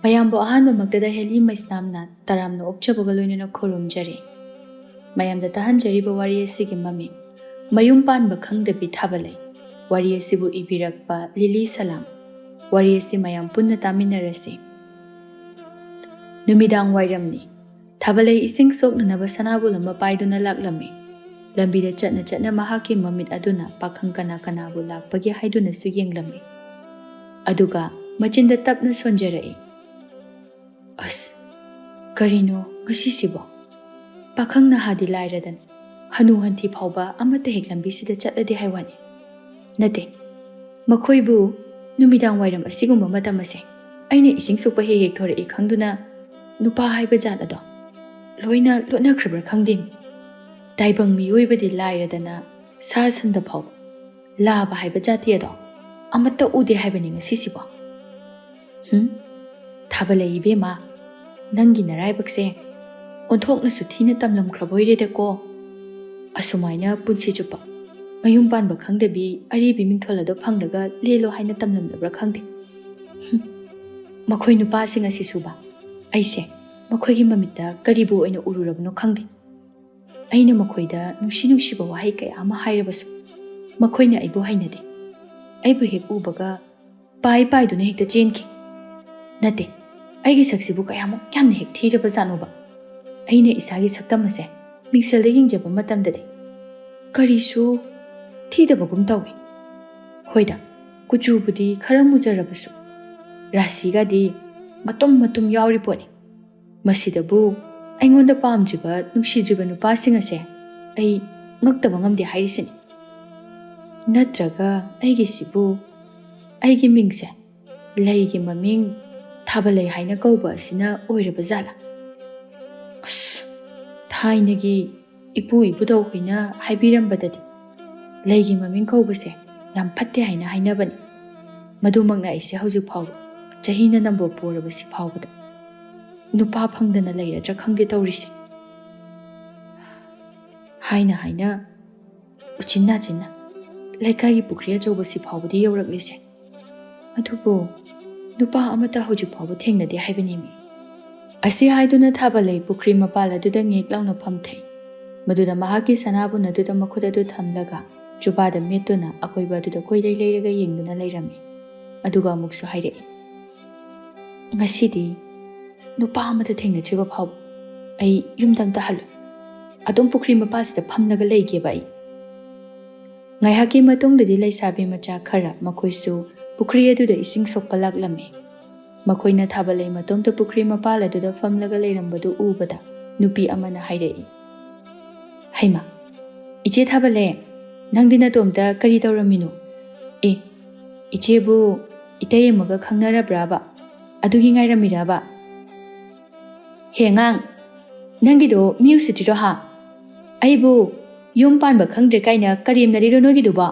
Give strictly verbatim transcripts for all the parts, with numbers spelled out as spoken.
ꯃꯌꯥꯝꯕꯨ ꯑꯍꯥꯟꯕꯃꯛꯇꯗ ꯍꯦꯂꯤ ꯃꯩꯁꯅꯥꯝꯅ ꯇꯔꯥꯝꯅ ꯑꯣꯛꯆꯕꯒ ꯂꯣꯏꯅꯅ ꯈꯨꯔꯨꯝꯖꯔꯤ꯫ ꯃꯌꯥꯝꯗ ꯇꯥꯍꯟꯖꯔꯤꯕ ꯋꯥꯔꯤ ꯑꯁꯤꯒꯤ ꯃꯃꯤꯡ ꯃꯌꯨꯝ ꯄꯥꯟꯕ ꯈꯪꯗꯕꯤ ꯊꯥꯕꯂꯩ꯫ ꯋꯥꯔꯤ ꯑꯁꯤꯕꯨ ꯏꯕꯤꯔꯛꯄ ꯂꯤꯂꯤ ꯁꯂꯥꯝ꯫ ꯋꯥꯔꯤ ꯑꯁꯤ ꯃꯌꯥꯝ ꯄꯨꯟꯅ ꯇꯥꯃꯤꯟꯅꯔꯁꯤ꯫ ꯅꯨꯃꯤꯗꯥꯡ ꯋꯥꯏꯔꯝꯅꯤ꯫ ꯊꯥꯕꯂꯩ ꯏꯁꯤꯡ ꯁꯣꯛꯅꯅꯕ ꯁꯅꯥꯕꯨꯜ ꯑꯃ ꯄꯥꯏꯗꯨꯅ ꯂꯥꯛꯂꯝꯃꯤ꯫ ꯂꯝꯕꯤꯗ ꯆꯠꯅ ꯆꯠꯅ ꯃꯍꯥꯛꯀꯤ ꯃꯃꯤꯠ ꯑꯗꯨꯅ ꯄꯥꯈꯪ ꯀꯅꯥ ꯀꯅꯥꯕꯨ ꯂꯥꯛꯄꯒꯦ ꯍꯥꯏꯗꯨꯅꯁꯨ ꯌꯦꯡꯂꯝꯃꯤ꯫ ꯑꯗꯨꯒ ꯃꯆꯤꯟꯗ ꯇꯞꯅ ꯁꯣꯟꯖꯔꯛꯏ꯫ "ꯑꯁ, ꯀꯔꯤꯅꯣ ꯉꯁꯤꯁꯤꯕꯣ? ꯄꯥꯈꯪ ꯅꯍꯥꯗꯤ ꯂꯥꯏꯔꯗꯅ, ꯍꯅꯨ ꯍꯟꯊꯤ ꯐꯥꯎꯕ ꯑꯃꯠꯇ ꯍꯦꯛ ꯂꯝꯕꯤꯁꯤꯗ ꯆꯠꯂꯗꯦ ꯍꯥꯏ ꯋꯥꯅꯤ꯫ ꯅꯠꯇꯦ, ꯃꯈꯣꯏꯕꯨ ꯅꯨꯃꯤꯗꯥꯡ ꯋꯥꯏꯔꯝ ꯑꯁꯤꯒꯨꯝꯕ ꯃꯇꯝ ꯑꯁꯦ ꯑꯩꯅ ꯏꯁꯤꯡ ꯁꯣꯛꯄ ꯍꯦꯛ ꯍꯦꯛ ꯊꯣꯔꯛꯏ ꯈꯪꯗꯨꯅ ꯅꯨꯄꯥ ꯍꯥꯏꯕ ꯖꯥꯠ ꯑꯗꯣ ꯂꯣꯏꯅ ꯂꯣꯠꯅꯈ꯭ꯔꯕ꯭ꯔꯥ ꯈꯪꯗꯦꯅꯦ꯫ ꯇꯥꯏꯕꯪ ꯃꯤꯑꯣꯏꯕꯗꯤ ꯂꯥꯏꯔꯗꯅ ꯁꯥ ꯁꯟꯗ ꯐꯥꯎꯕ ꯂꯥꯕ ꯍꯥꯏꯕ ꯖꯥꯇꯤ ꯑꯗꯣ ꯑꯃꯠꯇ ꯎꯗꯦ ꯍꯥꯏꯕꯅꯤ ꯉꯁꯤꯁꯤꯕꯣ꯫ ꯍꯨꯝ? ꯊꯥꯕꯂꯩ ꯏꯕꯦꯝꯃ, ꯅꯪꯒꯤ ꯅꯔꯥꯏꯕꯛꯁꯦ ꯑꯣꯟꯊꯣꯛꯅꯁꯨ ꯊꯤꯅ ꯇꯝꯂꯝꯈ꯭ꯔꯕꯣꯏꯔꯦꯗꯀꯣ꯫ ꯑꯁꯨꯃꯥꯏꯅ ꯄꯨꯟꯁꯤ ꯆꯨꯞꯄ ꯃꯌꯨꯝ ꯄꯥꯟꯕ ꯈꯪꯗꯕꯤ ꯑꯔꯤꯕꯤ ꯃꯤꯡꯊꯣꯜ ꯑꯗꯣ ꯐꯪꯂꯒ ꯂꯦꯜꯂꯣ ꯍꯥꯏꯅ ꯇꯝꯂꯝꯂꯕ꯭ꯔꯥ ꯈꯪꯗꯦ꯫ ꯍꯨꯝ꯫ ꯃꯈꯣꯏ ꯅꯨꯄꯥꯁꯤꯡ ꯑꯁꯤꯁꯨꯕ, ꯑꯩꯁꯦ ꯃꯈꯣꯏꯒꯤ ꯃꯃꯤꯠꯇ ꯀꯔꯤꯕꯨ ꯑꯣꯏꯅ ꯎꯔꯨꯔꯕꯅꯣ ꯈꯪꯗꯦ꯫ ꯑꯩꯅ ꯃꯈꯣꯏꯗ ꯅꯨꯡꯁꯤ ꯅꯨꯡꯁꯤꯕ ꯋꯥꯍꯩ ꯀꯌꯥ ꯑꯃ ꯍꯥꯏꯔꯕꯁꯨ ꯃꯈꯣꯏꯅ ꯑꯩꯕꯨ ꯍꯩꯅꯗꯦ꯫ ꯑꯩꯕꯨ ꯍꯦꯛ ꯎꯕꯒ ꯄꯥꯏ ꯄꯥꯏꯗꯨꯅ ꯍꯦꯛꯇ ꯆꯦꯟꯈꯤ꯫ ꯅꯠꯇꯦ, ꯑꯩꯒꯤ ꯁꯛꯁꯤꯕꯨ ꯀꯌꯥꯃꯨꯛ ꯌꯥꯝꯅ ꯍꯦꯛ ꯊꯤꯔꯕ ꯖꯥꯠꯅꯣꯕ? ꯑꯩꯅ ꯏꯁꯥꯒꯤ ꯁꯛꯇꯝ ꯑꯁꯦ ꯃꯤꯡꯁꯦꯜꯗ ꯌꯦꯡꯖꯕ ꯃꯇꯝꯗꯗꯤ ꯀꯔꯤꯁꯨ ꯊꯤꯗꯕꯒꯨꯝ ꯇꯧꯏ꯫ ꯍꯣꯏꯗ, ꯀꯨꯆꯨꯕꯨꯗꯤ ꯈꯔ ꯃꯨꯖꯔꯕꯁꯨ ꯔꯥꯁꯤꯒꯗꯤ ꯃꯇꯨꯝ ꯃꯇꯨꯝ ꯌꯥꯎꯔꯤ ꯄꯣꯠꯅꯤ꯫ ꯃꯁꯤꯗꯕꯨ ꯑꯩꯉꯣꯟꯗ ꯄꯥꯝꯗ꯭ꯔꯤꯕ ꯅꯨꯡꯁꯤꯗ꯭ꯔꯤꯕ ꯅꯨꯄꯥꯁꯤꯡ ꯑꯁꯦ ꯑꯩ ꯉꯛꯇꯕ ꯉꯝꯗꯦ ꯍꯥꯏꯔꯤꯁꯤꯅꯤ꯫ ꯅꯠꯇ꯭ꯔꯒ ꯑꯩꯒꯤꯁꯤꯕꯨ, ꯑꯩꯒꯤ ꯃꯤꯡꯁꯦ ꯂꯩꯒꯤ ꯃꯃꯤꯡ ꯊꯥꯕꯂꯩ ꯍꯥꯏꯅ ꯀꯧꯕ ꯑꯁꯤꯅ ꯑꯣꯏꯔꯕ ꯖꯥꯠꯂꯥ? ꯑꯁ, ꯊꯥꯏꯅꯒꯤ ꯏꯄꯨ ꯏꯄꯨꯗꯧ ꯍꯣꯏꯅ ꯍꯥꯏꯕꯤꯔꯝꯕꯗꯗꯤ ꯂꯩꯒꯤ ꯃꯃꯤꯡ ꯀꯧꯕꯁꯦ ꯌꯥꯝ ꯐꯠꯇꯦ ꯍꯥꯏꯅ ꯍꯥꯏꯅꯕꯅꯤ꯫ ꯃꯗꯨꯃꯛꯅ ꯑꯩꯁꯦ ꯍꯧꯖꯤꯛ ꯐꯥꯎꯕ ꯆꯍꯤꯅ ꯅꯝꯕ ꯄꯣꯔꯕꯁꯤ ꯐꯥꯎꯕꯗ ꯅꯨꯄꯥ ꯐꯪꯗꯅ ꯂꯩꯔꯗ꯭ꯔꯥ ꯈꯪꯗꯦ ꯇꯧꯔꯤꯁꯦ꯫ ꯍꯥꯏꯅ ꯍꯥꯏꯅ ꯎꯆꯤꯟ ꯅꯥꯆꯤꯟꯅ ꯂꯩꯀꯥꯏꯒꯤ ꯄꯨꯈ꯭ꯔꯤ ꯑꯆꯧꯕꯁꯤ ꯐꯥꯎꯕꯗꯤ ꯌꯧꯔꯛꯂꯤꯁꯦ꯫ ꯑꯗꯨꯕꯨ ꯅꯨꯄꯥ ꯑꯃꯠꯇ ꯍꯧꯖꯤꯛ ꯐꯥꯎꯕ ꯊꯦꯡꯅꯗꯦ ꯍꯥꯏꯕꯅꯤꯃꯤ꯫ ꯑꯁꯤ ꯍꯥꯏꯗꯨꯅ ꯊꯥꯕꯂꯩ ꯄꯨꯈ꯭ꯔꯤ ꯃꯄꯥꯜ ꯑꯗꯨꯗ ꯉꯦꯛ ꯂꯥꯎꯅ ꯐꯝꯊꯩ꯫ ꯃꯗꯨꯗ ꯃꯍꯥꯛꯀꯤ ꯁꯅꯥꯕꯨꯟ ꯑꯗꯨꯗ ꯃꯈꯨꯠ ꯑꯗꯨ ꯊꯝꯂꯒ ꯆꯨꯕꯥꯗ ꯃꯦꯠꯇꯨꯅ ꯑꯀꯣꯏꯕ ꯑꯗꯨꯗ ꯀꯣꯏꯂꯩ ꯂꯩꯔꯒ ꯌꯦꯡꯗꯨꯅ ꯂꯩꯔꯝꯃꯤ꯫ ꯑꯗꯨꯒ ꯑꯃꯨꯛꯁꯨ ꯍꯥꯏꯔꯛꯏ, "ꯉꯁꯤꯗꯤ ꯅꯨꯄꯥ ꯑꯃꯠꯇ ꯊꯦꯡꯅꯗ꯭ꯔꯤꯕ ꯐꯥꯎꯕ ꯑꯩ ꯌꯨꯝꯗ ꯑꯝꯇ ꯍꯜꯂꯣꯏ꯫ ꯑꯗꯨꯝ ꯄꯨꯈ꯭ꯔꯤ ꯃꯄꯥꯜꯁꯤꯗ ꯐꯝꯂꯒ ꯂꯩꯒꯦꯕ ꯑꯩ꯫" ꯉꯥꯏꯍꯥꯛꯀꯤ ꯃꯇꯨꯡꯗꯗꯤ ꯂꯩꯁꯥꯕꯤ ꯃꯆꯥ ꯈꯔ ꯃꯈꯣꯏꯁꯨ ꯄꯨꯈ꯭ꯔꯤ ꯑꯗꯨꯗ ꯏꯁꯤꯡ ꯁꯣꯛꯄ ꯂꯥꯛꯂꯝꯃꯤ꯫ ꯃꯈꯣꯏꯅ ꯊꯥꯕꯂꯩ ꯃꯇꯣꯝꯇ ꯄꯨꯈ꯭ꯔꯤ ꯃꯄꯥꯜ ꯑꯗꯨꯗ ꯐꯝꯂꯒ ꯂꯩꯔꯝꯕꯗꯨ ꯎꯕꯗ ꯅꯨꯄꯤ ꯑꯃꯅ ꯍꯥꯏꯔꯛꯏ, "ꯍꯩꯃꯥ, ꯏꯆꯦ ꯊꯥꯕꯂꯩ, ꯅꯪꯗꯤ ꯅꯇꯣꯝꯇ ꯀꯔꯤ ꯇꯧꯔꯝꯃꯤꯅꯣ? ꯑꯦ, ꯏꯆꯦꯕꯨ ꯏꯇꯩ ꯑꯃꯒ ꯈꯪꯅꯔꯕ꯭ꯔꯥꯕ? ꯑꯗꯨꯒꯤ ꯉꯥꯏꯔꯝꯃꯤꯔꯕ? ꯍꯦ ꯑꯉꯥꯡ, ꯅꯪꯒꯤꯗꯣ ꯃꯤ ꯎꯁꯤꯠꯇ꯭ꯔꯤꯔꯣ ꯍꯥ? ꯑꯩꯕꯨ ꯌꯨꯝ ꯄꯥꯟꯕ ꯈꯪꯗ꯭ꯔꯦ ꯀꯥꯏꯅ ꯀꯔꯦꯝꯅꯔꯤꯔꯣ ꯅꯣꯏꯒꯤꯗꯨꯕꯣ?"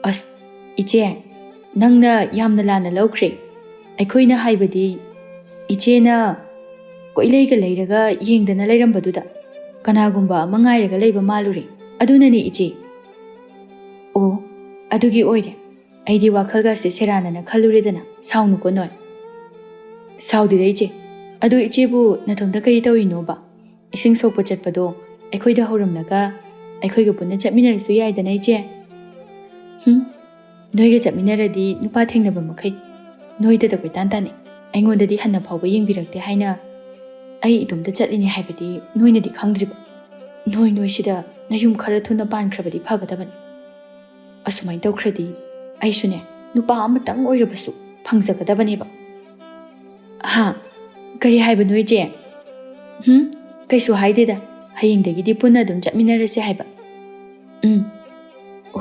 "ꯑꯁ, ꯏꯆꯦ, ꯅꯪꯅ ꯌꯥꯝꯅ ꯂꯥꯟꯅ ꯂꯧꯈ꯭ꯔꯦ꯫ ꯑꯩꯈꯣꯏꯅ ꯍꯥꯏꯕꯗꯤ, ꯏꯆꯦꯅ ꯀꯣꯏꯂꯩꯒ ꯂꯩꯔꯒ ꯌꯦꯡꯗꯅ ꯂꯩꯔꯝꯕꯗꯨꯗ ꯀꯅꯥꯒꯨꯝꯕ ꯑꯃ ꯉꯥꯏꯔꯒ ꯂꯩꯕ ꯃꯥꯜꯂꯨꯔꯦ꯫ ꯑꯗꯨꯅꯅꯦ, ꯏꯆꯦ꯫" "ꯑꯣ, ꯑꯗꯨꯒꯤ ꯑꯣꯏꯔꯦ꯫ ꯑꯩꯗꯤ ꯋꯥꯈꯜꯒꯁꯦ ꯁꯦꯔꯥꯟꯅꯅ ꯈꯜꯂꯨꯔꯦꯗꯅ꯫ ꯁꯥꯎꯅꯨꯀꯣ ꯅꯣꯏ꯫" "ꯁꯥꯎꯗꯦꯗ ꯏꯆꯦ꯫ ꯑꯗꯨ ꯏꯆꯦꯕꯨ ꯅꯊꯣꯝꯇ ꯀꯔꯤ ꯇꯧꯔꯤꯅꯣꯕ? ꯏꯁꯤꯡ ꯁꯣꯛꯄ ꯆꯠꯄꯗꯣ ꯑꯩꯈꯣꯏꯗ ꯍꯧꯔꯝꯂꯒ ꯑꯩꯈꯣꯏꯒ ꯄꯨꯟꯅ ꯆꯠꯃꯤꯟꯅꯔꯁꯨ ꯌꯥꯏꯗꯅ ꯏꯆꯦ?" "ꯍꯨꯝ, ꯅꯣꯏꯒ ꯆꯠꯃꯤꯟꯅꯔꯗꯤ ꯅꯨꯄꯥ ꯊꯦꯡꯅꯕ ꯃꯈꯩ ꯅꯣꯏꯗꯇ ꯀꯣꯏꯇꯥꯟ ꯇꯥꯟꯅꯩ꯫ ꯑꯩꯉꯣꯟꯗꯗꯤ ꯍꯟꯅ ꯐꯥꯎꯕ ꯌꯦꯡꯕꯤꯔꯛꯇꯦ ꯍꯥꯏꯅ ꯑꯩ ꯏꯇꯣꯝꯇ ꯆꯠꯂꯤꯅꯤ ꯍꯥꯏꯕꯗꯤ ꯅꯣꯏꯅꯗꯤ ꯈꯪꯗ꯭ꯔꯤꯕ꯫ ꯅꯣꯏ ꯅꯣꯏꯁꯤꯗ ꯅꯌꯨꯝ ꯈꯔ ꯊꯨꯅ ꯄꯥꯟꯈ꯭ꯔꯕꯗꯤ ꯐꯒꯗꯕꯅꯤ꯫ ꯑꯁꯨꯃꯥꯏꯅ ꯇꯧꯈ꯭ꯔꯗꯤ ꯑꯩꯁꯨꯅꯦ ꯅꯨꯄꯥ ꯑꯃꯇꯪ ꯑꯣꯏꯔꯕꯁꯨ ꯐꯪꯖꯒꯗꯕꯅꯦꯕ꯫" "ꯍꯥ? ꯀꯔꯤ ꯍꯥꯏꯕꯅꯣ ꯏꯆꯦ?" "ꯍꯨꯝ? ꯀꯩꯁꯨ ꯍꯥꯏꯗꯦꯗ꯫ ꯍꯌꯦꯡꯗꯒꯤꯗꯤ ꯄꯨꯟꯅ ꯑꯗꯨꯝ ꯆꯠꯃꯤꯟꯅꯔꯁꯦ ꯍꯥꯏꯕ꯫" "ꯎꯝ,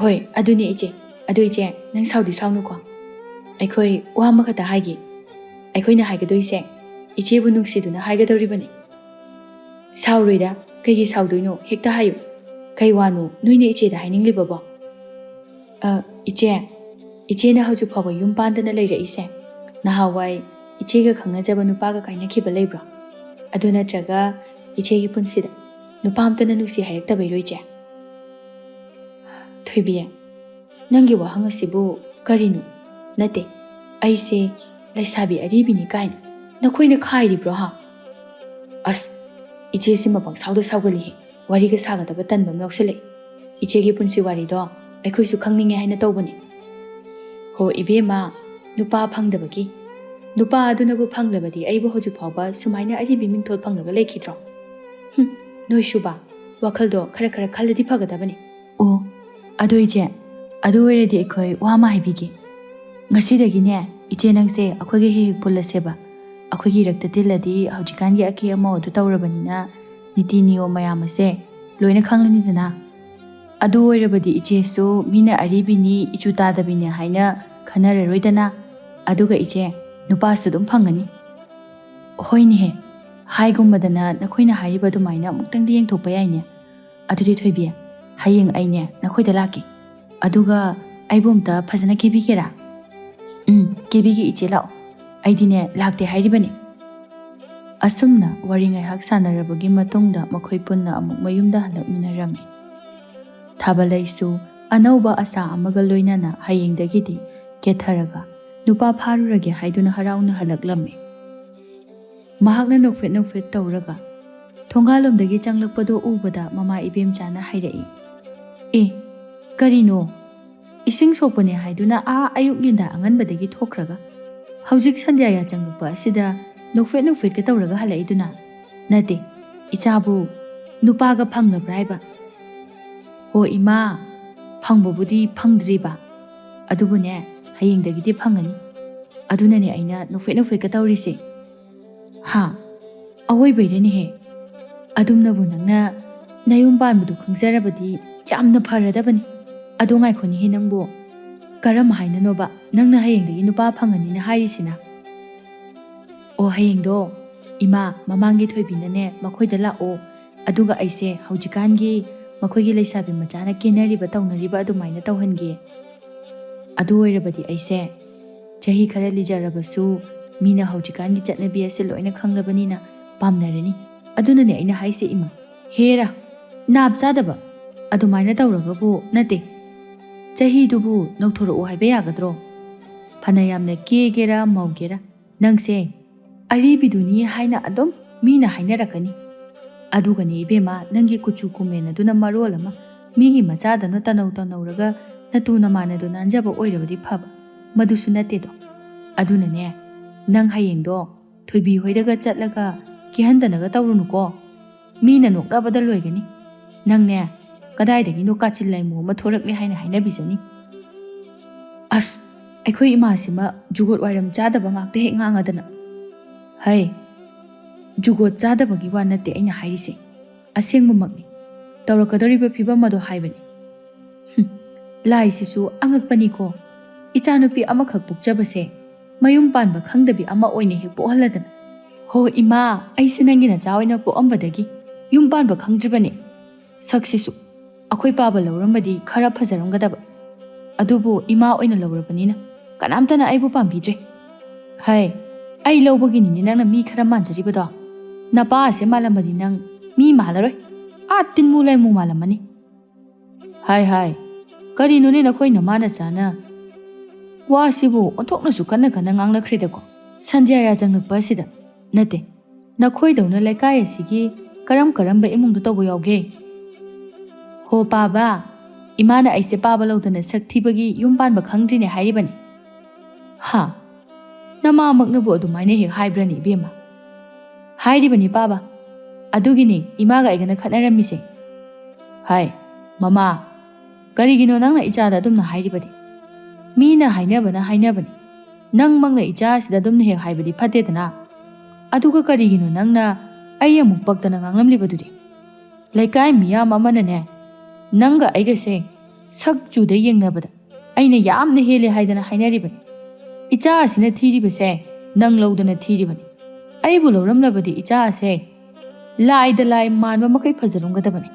ꯍꯣꯏ, ꯑꯗꯨꯅꯦ ꯏꯆꯦ꯫ ꯑꯗꯨ ꯏꯆꯦ, ꯅꯪ ꯁꯥꯎꯗꯤ ꯁꯥꯎꯅꯨꯀꯣ꯫ ꯑꯩꯈꯣꯏ ꯋꯥ ꯑꯃꯈꯛꯇ ꯍꯥꯏꯒꯦ꯫ ꯑꯩꯈꯣꯏꯅ ꯍꯥꯏꯒꯗꯣꯏꯁꯦ ꯏꯆꯦꯕꯨ ꯅꯨꯡꯁꯤꯗꯨꯅ ꯍꯥꯏꯒꯗꯧꯔꯤꯕꯅꯤ꯫" "ꯁꯥꯎꯔꯣꯏꯗ, ꯀꯩꯒꯤ ꯁꯥꯎꯗꯣꯏꯅꯣ? ꯍꯦꯛꯇ ꯍꯥꯏꯌꯨ꯫ ꯀꯩ ꯋꯥꯅꯣ ꯅꯣꯏꯅ ꯏꯆꯦꯗ ꯍꯥꯏꯅꯤꯡꯂꯤꯕꯕꯣ?" "ꯑ, ꯏꯆꯦ, ꯏꯆꯦꯅ ꯍꯧꯖꯤꯛ ꯐꯥꯎꯕ ꯌꯨꯝ ꯄꯥꯟꯗꯅ ꯂꯩꯔꯛꯏꯁꯦ ꯅꯍꯥꯟꯋꯥꯏ ꯏꯆꯦꯒ ꯈꯪꯅꯖꯕ ꯅꯨꯄꯥꯒ ꯀꯥꯏꯅꯈꯤꯕ ꯂꯩꯕ꯭ꯔꯣ? ꯑꯗꯨ ꯅꯠꯇ꯭ꯔꯒ ꯏꯆꯦꯒꯤ ꯄꯨꯟꯁꯤꯗ ꯅꯨꯄꯥ ꯑꯝꯇꯅ ꯅꯨꯡꯁꯤ ꯍꯥꯏꯔꯛꯇꯕꯩꯔꯣ ꯏꯆꯦ?" "ꯊꯣꯏꯕꯤ, ꯅꯪꯒꯤ ꯋꯥꯍꯪ ꯑꯁꯤꯕꯨ ꯀꯔꯤꯅꯣ?" "ꯅꯠꯇꯦ, ꯑꯩꯁꯦ ꯂꯩꯁꯥꯕꯤ ꯑꯔꯤꯕꯤꯅꯤ ꯀꯥꯏꯅ ꯅꯈꯣꯏꯅ ꯈꯥꯏꯔꯤꯕ꯭ꯔꯣ ꯍꯥ? ꯑꯁ, ꯏꯆꯦꯁꯤꯃ ꯄꯪꯁꯥꯎꯗ ꯁꯥꯎꯒꯜꯂꯤꯍꯦ꯫ ꯋꯥꯔꯤꯒ ꯁꯥꯒꯗꯕ ꯇꯟꯕ ꯑꯃ ꯌꯥꯎꯁꯜꯂꯛꯏ꯫ ꯏꯆꯦꯒꯤ ꯄꯨꯟꯁꯤ ꯋꯥꯔꯤꯗꯣ ꯑꯩꯈꯣꯏꯁꯨ ꯈꯪꯅꯤꯡꯉꯦ ꯍꯥꯏꯅ ꯇꯧꯕꯅꯤ꯫ ꯍꯣ ꯏꯕꯦꯝꯃ, ꯅꯨꯄꯥ ꯐꯪꯗꯕꯒꯤ꯫ ꯅꯨꯄꯥ ꯑꯗꯨꯅꯕꯨ ꯐꯪꯂꯕꯗꯤ ꯑꯩꯕꯨ ꯍꯧꯖꯤꯛ ꯐꯥꯎꯕ ꯁꯨꯃꯥꯏꯅ ꯑꯔꯤꯕꯤ ꯃꯤꯡꯊꯣꯜ ꯐꯪꯂꯒ ꯂꯩꯈꯤꯗ꯭ꯔꯣ? ꯍꯨꯝ, ꯅꯣꯏꯁꯨꯕ, ꯋꯥꯈꯜꯗꯣ ꯈꯔ ꯈꯔ ꯈꯜꯂꯗꯤ ꯐꯒꯗꯕꯅꯤ꯫ ꯑꯣ, ꯑꯗꯣ ꯏꯆꯦ, ꯑꯗꯨ ꯑꯣꯏꯔꯗꯤ ꯑꯩꯈꯣꯏ ꯋꯥ ꯑꯃ ꯍꯥꯏꯕꯤꯒꯦ꯫ ꯉꯁꯤꯗꯒꯤꯅꯦ, ꯏꯆꯦ ꯅꯪꯁꯦ ꯑꯩꯈꯣꯏꯒ ꯍꯦꯛ ꯍꯦꯛ ꯄꯨꯜꯂꯁꯦꯕ꯫ ꯑꯩꯈꯣꯏꯒꯤ ꯏꯔꯛꯇ ꯇꯤꯜꯂꯗꯤ ꯍꯧꯖꯤꯛꯀꯥꯟꯒꯤ ꯑꯀꯦ ꯑꯃꯧ ꯑꯗꯨ ꯇꯧꯔꯕꯅꯤꯅ ꯅꯤꯇꯤ ꯅꯤꯌꯣꯝ ꯃꯌꯥꯝ ꯑꯁꯦ ꯂꯣꯏꯅ ꯈꯪꯂꯅꯤꯗꯅ꯫ ꯑꯗꯨ ꯑꯣꯏꯔꯕꯗꯤ ꯏꯆꯦꯁꯨ ꯃꯤꯅ ꯑꯔꯤꯕꯤꯅꯤ, ꯏꯆꯨ ꯇꯥꯗꯕꯤꯅꯤ ꯍꯥꯏꯅ ꯈꯟꯅꯔꯔꯣꯏꯗꯅ꯫ ꯑꯗꯨꯒ ꯏꯆꯦ, ꯅꯨꯄꯥꯁꯨ ꯑꯗꯨꯝ ꯐꯪꯒꯅꯤ꯫ ꯍꯣꯏꯅꯦꯍꯦ, ꯍꯥꯏꯒꯨꯝꯕꯗꯅ ꯅꯈꯣꯏꯅ ꯍꯥꯏꯔꯤꯕ ꯑꯗꯨꯃꯥꯏꯅ ꯑꯃꯨꯛꯇꯪꯗꯤ ꯌꯦꯡꯊꯣꯛꯄ ꯌꯥꯏꯅꯦ꯫ ꯑꯗꯨꯗꯤ ꯊꯣꯏꯕꯤ, ꯍꯌꯦꯡ ꯑꯩꯅꯦ ꯅꯈꯣꯏꯗ ꯂꯥꯛꯀꯦ꯫ ꯑꯗꯨꯒ ꯑꯩꯕꯨ ꯑꯝꯇ ꯐꯖꯅ ꯀꯦꯕꯤꯒꯦꯔꯥ? ꯎꯝ, ꯀꯦꯕꯤꯒꯦ ꯏꯆꯦ, ꯂꯥꯛꯑꯣ꯫ ꯑꯩꯗꯤꯅꯦ ꯂꯥꯛꯇꯦ ꯍꯥꯏꯔꯤꯕꯅꯤ꯫ ꯑꯁꯨꯝꯅ ꯋꯥꯔꯤ ꯉꯥꯏꯍꯥꯛ ꯁꯥꯟꯅꯔꯕꯒꯤ ꯃꯇꯨꯡꯗ ꯃꯈꯣꯏ ꯄꯨꯟꯅ ꯑꯃꯨꯛ ꯃꯌꯨꯝꯗ ꯍꯜꯂꯛꯃꯤꯟꯅꯔꯝꯃꯤ꯫ ꯊꯥꯕꯂꯩꯁꯨ ꯑꯅꯧꯕ ꯑꯁꯥ ꯑꯃꯒ ꯂꯣꯏꯅꯅ ꯍꯌꯦꯡꯗꯒꯤꯗꯤ ꯀꯦꯊꯔꯒ ꯅꯨꯄꯥ ꯐꯥꯔꯨꯔꯒꯦ ꯍꯥꯏꯗꯨꯅ ꯍꯔꯥꯎꯅ ꯍꯜꯂꯛꯂꯝꯃꯤ꯫ ꯃꯍꯥꯛꯅ ꯅꯣꯛꯐꯦꯠ ꯅꯣꯛꯐꯦꯠ ꯇꯧꯔꯒ ꯊꯣꯡꯒꯥꯜꯂꯣꯝꯗꯒꯤ ꯆꯪꯂꯛꯄꯗꯨ ꯎꯕꯗ ꯃꯃꯥ ꯏꯕꯦꯝꯆꯥꯅ ꯍꯥꯏꯔꯛꯏ, "ꯑꯦ, ꯀꯔꯤꯅꯣ? ꯏꯁꯤꯡ ꯁꯣꯛꯄꯅꯦ ꯍꯥꯏꯗꯨꯅ ꯑꯥ ꯑꯌꯨꯛ ꯉꯟꯇꯥ ꯑꯉꯟꯕꯗꯒꯤ ꯊꯣꯛꯈ꯭ꯔꯒ ꯍꯧꯖꯤꯛ ꯁꯟꯙ꯭ꯌꯥ ꯌꯥꯆꯪꯉꯛꯄ ꯑꯁꯤꯗ ꯅꯣꯛꯐꯦꯠ ꯅꯣꯛꯐꯦꯠꯀ ꯇꯧꯔꯒ ꯍꯜꯂꯛꯏꯗꯨꯅ? ꯅꯠꯇꯦ, ꯏꯆꯥꯕꯨ ꯅꯨꯄꯥꯒ ꯐꯪꯂꯕ꯭ꯔꯥ ꯍꯥꯏꯕ?" "ꯍꯣ ꯏꯃꯥ, ꯐꯪꯕꯕꯨꯗꯤ ꯐꯪꯗ꯭ꯔꯤꯕ, ꯑꯗꯨꯕꯨꯅꯦ, ꯍꯌꯦꯡꯗꯒꯤꯗꯤ ꯐꯪꯉꯅꯤ꯫ ꯑꯗꯨꯅꯅꯦ ꯑꯩꯅ ꯅꯣꯛꯐꯦꯠ ꯅꯣꯛꯐꯦꯠꯀ ꯇꯧꯔꯤꯁꯦ꯫" "ꯍꯥ? ꯑꯋꯣꯏꯕꯩꯔꯅꯦꯍꯦ? ꯑꯗꯨꯝꯅꯕꯨ ꯅꯪꯅ ꯅꯌꯨꯝ ꯄꯥꯟꯕꯗꯨ ꯈꯪꯖꯔꯕꯗꯤ ꯌꯥꯝꯅ ꯐꯔꯗꯕꯅꯤ꯫ ꯑꯗꯣ ꯉꯥꯏꯈꯣꯅꯦꯍꯦ ꯅꯪꯕꯨ, ꯀꯔꯝ ꯍꯥꯏꯅꯅꯣꯕ ꯅꯪꯅ ꯍꯌꯦꯡꯗꯒꯤ ꯅꯨꯄꯥ ꯐꯪꯉꯅꯤꯅ ꯍꯥꯏꯔꯤꯁꯤꯅ?" "ꯑꯣ, ꯍꯌꯦꯡꯗꯣ ꯏꯃꯥ, ꯃꯃꯥꯡꯒꯤ ꯊꯣꯏꯕꯤꯅꯅꯦ ꯃꯈꯣꯏꯗ ꯂꯥꯛꯑꯣ, ꯑꯗꯨꯒ ꯑꯩꯁꯦ ꯍꯧꯖꯤꯛꯀꯥꯟꯒꯤ ꯃꯈꯣꯏꯒꯤ ꯂꯩꯁꯥꯕꯤ ꯃꯆꯥꯅ ꯀꯦꯅꯔꯤꯕ ꯇꯧꯅꯔꯤꯕ ꯑꯗꯨꯃꯥꯏꯅ ꯇꯧꯍꯟꯒꯦ꯫ ꯑꯗꯨ ꯑꯣꯏꯔꯕꯗꯤ ꯑꯩꯁꯦ ꯆꯍꯤ ꯈꯔ ꯂꯤꯖꯔꯕꯁꯨ ꯃꯤꯅ ꯍꯧꯖꯤꯛꯀꯥꯟꯒꯤ ꯆꯠꯅꯕꯤ ꯑꯁꯤ ꯂꯣꯏꯅ ꯈꯪꯂꯕꯅꯤꯅ ꯄꯥꯝꯅꯔꯅꯤ꯫ ꯑꯗꯨꯅꯅꯦ ꯑꯩꯅ ꯍꯥꯏꯁꯦ ꯏꯃꯥ꯫" "ꯍꯦꯔꯥ, ꯅꯥꯞ ꯆꯥꯗꯕ, ꯑꯗꯨꯃꯥꯏꯅ ꯇꯧꯔꯒꯕꯨ ꯅꯠꯇꯦ, ꯆꯍꯤꯗꯨꯕꯨ ꯅꯧꯊꯣꯔꯛꯑꯣ ꯍꯥꯏꯕ ꯌꯥꯒꯗ꯭ꯔꯣ? ꯐꯅ ꯌꯥꯝꯅ ꯀꯦꯒꯦꯔꯥ ꯃꯧꯒꯦꯔꯥ, ꯅꯪꯁꯦ ꯑꯔꯤꯕꯤꯗꯨꯅꯤ ꯍꯥꯏꯅ ꯑꯗꯨꯝ ꯃꯤꯅ ꯍꯥꯏꯅꯔꯛꯀꯅꯤ꯫ ꯑꯗꯨꯒꯅꯦ ꯏꯕꯦꯝꯃ, ꯅꯪꯒꯤ ꯀꯨꯆꯨ ꯀꯨꯃꯦꯟ ꯑꯗꯨꯅ ꯃꯔꯣꯜ ꯑꯃ ꯃꯤꯒꯤ ꯃꯆꯥꯗꯧꯅ ꯇꯅꯧ ꯇꯅꯧꯔꯒ ꯅꯇꯨ ꯅꯃꯥꯟꯅꯗꯣ ꯅꯥꯟꯖꯕ ꯑꯣꯏꯔꯕꯗꯤ ꯐꯕ, ꯃꯗꯨꯁꯨ ꯅꯠꯇꯦꯗꯣ꯫ ꯑꯗꯨꯅꯅꯦ, ꯅꯪ ꯍꯌꯦꯡꯗꯣ ꯊꯣꯏꯕꯤ ꯍꯣꯏꯗꯒ ꯆꯠꯂꯒ ꯀꯤꯍꯟꯗꯅꯒ ꯇꯧꯔꯨꯅꯨꯀꯣ꯫ ꯃꯤꯅ ꯅꯣꯛꯅꯕꯗ ꯂꯣꯏꯒꯅꯤ꯫ ꯅꯪꯅꯦ, ꯀꯗꯥꯏꯗꯒꯤꯅꯣ ꯀꯥꯆꯤꯟ ꯂꯥꯏꯃꯨ ꯑꯃ ꯊꯣꯔꯛꯂꯦ ꯍꯥꯏꯅ ꯍꯥꯏꯅꯕꯤꯖꯅꯤ꯫ ꯑꯁ, ꯑꯩꯈꯣꯏ ꯏꯃꯥꯁꯤꯃ ꯖꯨꯒꯣꯠ ꯋꯥꯏꯔꯝ ꯆꯥꯗꯕ ꯉꯥꯛꯇ ꯍꯦꯛ ꯉꯥꯡꯉꯗꯅ꯫ ꯍꯩ, ꯖꯨꯒꯣꯠ ꯆꯥꯗꯕꯒꯤ ꯋꯥ ꯅꯠꯇꯦ ꯑꯩꯅ ꯍꯥꯏꯔꯤꯁꯦ, ꯑꯁꯦꯡꯕꯃꯛꯅꯤ꯫ ꯇꯧꯔꯛꯀꯗꯧꯔꯤꯕ ꯐꯤꯕꯝ ꯑꯗꯣ ꯍꯥꯏꯕꯅꯤ꯫ ꯍꯨꯝ, ꯂꯥꯏꯁꯤꯁꯨ ꯑꯉꯛꯄꯅꯤꯀꯣ꯫ ꯏꯆꯥꯅꯨꯄꯤ ꯑꯃꯈꯛ ꯄꯣꯛꯆꯕꯁꯦ ꯃꯌꯨꯝ ꯄꯥꯟꯕ ꯈꯪꯗꯕꯤ ꯑꯃ ꯑꯣꯏꯅ ꯍꯦꯛ ꯄꯣꯛꯍꯜꯂꯗꯅ꯫ ꯍꯣ ꯏꯃꯥ, ꯑꯩꯁꯦ ꯅꯪꯒꯤ ꯅꯆꯥ ꯑꯣꯏꯅ ꯄꯣꯛꯑꯝꯕꯗꯒꯤ ꯌꯨꯝ ꯄꯥꯟꯕ ꯈꯪꯗ꯭ꯔꯤꯕꯅꯦ꯫ ꯁꯛꯁꯤꯁꯨ ꯑꯩꯈꯣꯏ ꯄꯥꯕ ꯂꯧꯔꯝꯕꯗꯤ ꯈꯔ ꯐꯖꯔꯝꯒꯗꯕ꯫ ꯑꯗꯨꯕꯨ ꯏꯃꯥ ꯑꯣꯏꯅ ꯂꯧꯔꯕꯅꯤꯅ ꯀꯅꯥꯝꯇꯅ ꯑꯩꯕꯨ ꯄꯥꯝꯕꯤꯗ꯭ꯔꯦ꯫ ꯍꯩ, ꯑꯩ ꯂꯧꯕꯒꯤꯅꯤꯅꯦ ꯅꯪꯅ ꯃꯤ ꯈꯔ ꯃꯥꯟꯖꯔꯤꯕꯗꯣ꯫ ꯅꯄꯥ ꯑꯁꯦ ꯃꯥꯜꯂꯝꯃꯗꯤ ꯅꯪ ꯃꯤ ꯃꯥꯜꯂꯔꯣꯏ꯫ ꯑꯥ, ꯇꯤꯟꯃꯨ ꯂꯥꯏꯃꯨ ꯃꯥꯜꯂꯝꯃꯅꯤ꯫ ꯍꯥꯏ ꯍꯥꯏ, ꯀꯔꯤꯅꯣꯅꯦ ꯅꯈꯣꯏ ꯅꯃꯥ ꯅꯆꯥꯅ? ꯋꯥꯁꯤꯕꯨ ꯑꯣꯟꯊꯣꯛꯅꯁꯨ ꯀꯟꯅ ꯀꯟꯅ ꯉꯥꯡꯅꯈ꯭ꯔꯦꯗꯀꯣ, ꯁꯟꯙ꯭ꯌꯥ ꯌꯥꯆꯪꯂꯛꯄ ꯑꯁꯤꯗ꯫ ꯅꯠꯇꯦ, ꯅꯈꯣꯏꯗꯧꯅ ꯂꯩꯀꯥꯏ ꯑꯁꯤꯒꯤ ꯀꯔꯝ ꯀꯔꯝꯕ ꯏꯃꯨꯡꯗ ꯇꯧꯕ ꯌꯥꯎꯒꯦ? ꯍꯣ ꯄꯥꯕ, ꯏꯃꯥꯅ ꯑꯩꯁꯦ ꯄꯥꯕ ꯂꯧꯗꯅ ꯁꯛ ꯊꯤꯕꯒꯤ ꯌꯨꯝ ꯄꯥꯟꯕ ꯈꯪꯗ꯭ꯔꯤꯅꯦ ꯍꯥꯏꯔꯤꯕꯅꯤ꯫ ꯍꯥ? ꯅꯃꯥꯃꯛꯅꯕꯨ ꯑꯗꯨꯃꯥꯏꯅ ꯍꯦꯛ ꯍꯥꯏꯕ꯭ꯔꯅꯦ ꯏꯕꯦꯝꯃ? ꯍꯥꯏꯔꯤꯕꯅꯤ ꯄꯥꯕ꯫ ꯑꯗꯨꯒꯤꯅꯦ ꯏꯃꯥꯒ ꯑꯩꯒꯅ ꯈꯠꯅꯔꯝꯃꯤꯁꯦ꯫ ꯍꯥꯏ, ꯃꯃꯥ, ꯀꯔꯤꯒꯤꯅꯣ ꯅꯪꯅ ꯏꯆꯥꯗ ꯑꯗꯨꯝꯅ ꯍꯥꯏꯔꯤꯕꯗꯤ? ꯃꯤꯅ ꯍꯥꯏꯅꯕꯅ ꯍꯥꯏꯅꯕꯅꯤ꯫ ꯅꯪꯃꯛꯅ ꯏꯆꯥ ꯑꯁꯤꯗ ꯑꯗꯨꯝꯅ ꯍꯦꯛ ꯍꯥꯏꯕꯗꯤ ꯐꯠꯇꯦꯗꯅ꯫ ꯑꯗꯨꯒ ꯀꯔꯤꯒꯤꯅꯣ ꯅꯪꯅ ꯑꯩ ꯑꯃꯨꯛ ꯄꯛꯇꯅ ꯉꯥꯡꯂꯝꯂꯤꯕꯗꯨꯗꯤ? ꯂꯩꯀꯥꯏ ꯃꯤꯌꯥꯝ ꯑꯃꯅꯅꯦ, ꯅꯪꯒ ꯑꯩꯒꯁꯦ ꯁꯛ ꯆꯨꯗ ꯌꯦꯡꯅꯕꯗ ꯑꯩꯅ ꯌꯥꯝꯅ ꯍꯦꯜꯂꯦ ꯍꯥꯏꯗꯅ ꯍꯥꯏꯅꯔꯤꯕꯅꯤ꯫ ꯏꯆꯥ ꯑꯁꯤꯅ ꯊꯤꯔꯤꯕꯁꯦ ꯅꯪ ꯂꯧꯗꯅ ꯊꯤꯔꯤꯕꯅꯤ꯫ ꯑꯩꯕꯨ ꯂꯧꯔꯝꯂꯕꯗꯤ ꯏꯆꯥ ꯑꯁꯦ ꯂꯥꯏꯗ ꯂꯥꯏ ꯃꯥꯟꯕ ꯃꯈꯩ ꯐꯖꯔꯝꯒꯗꯕꯅꯤ꯫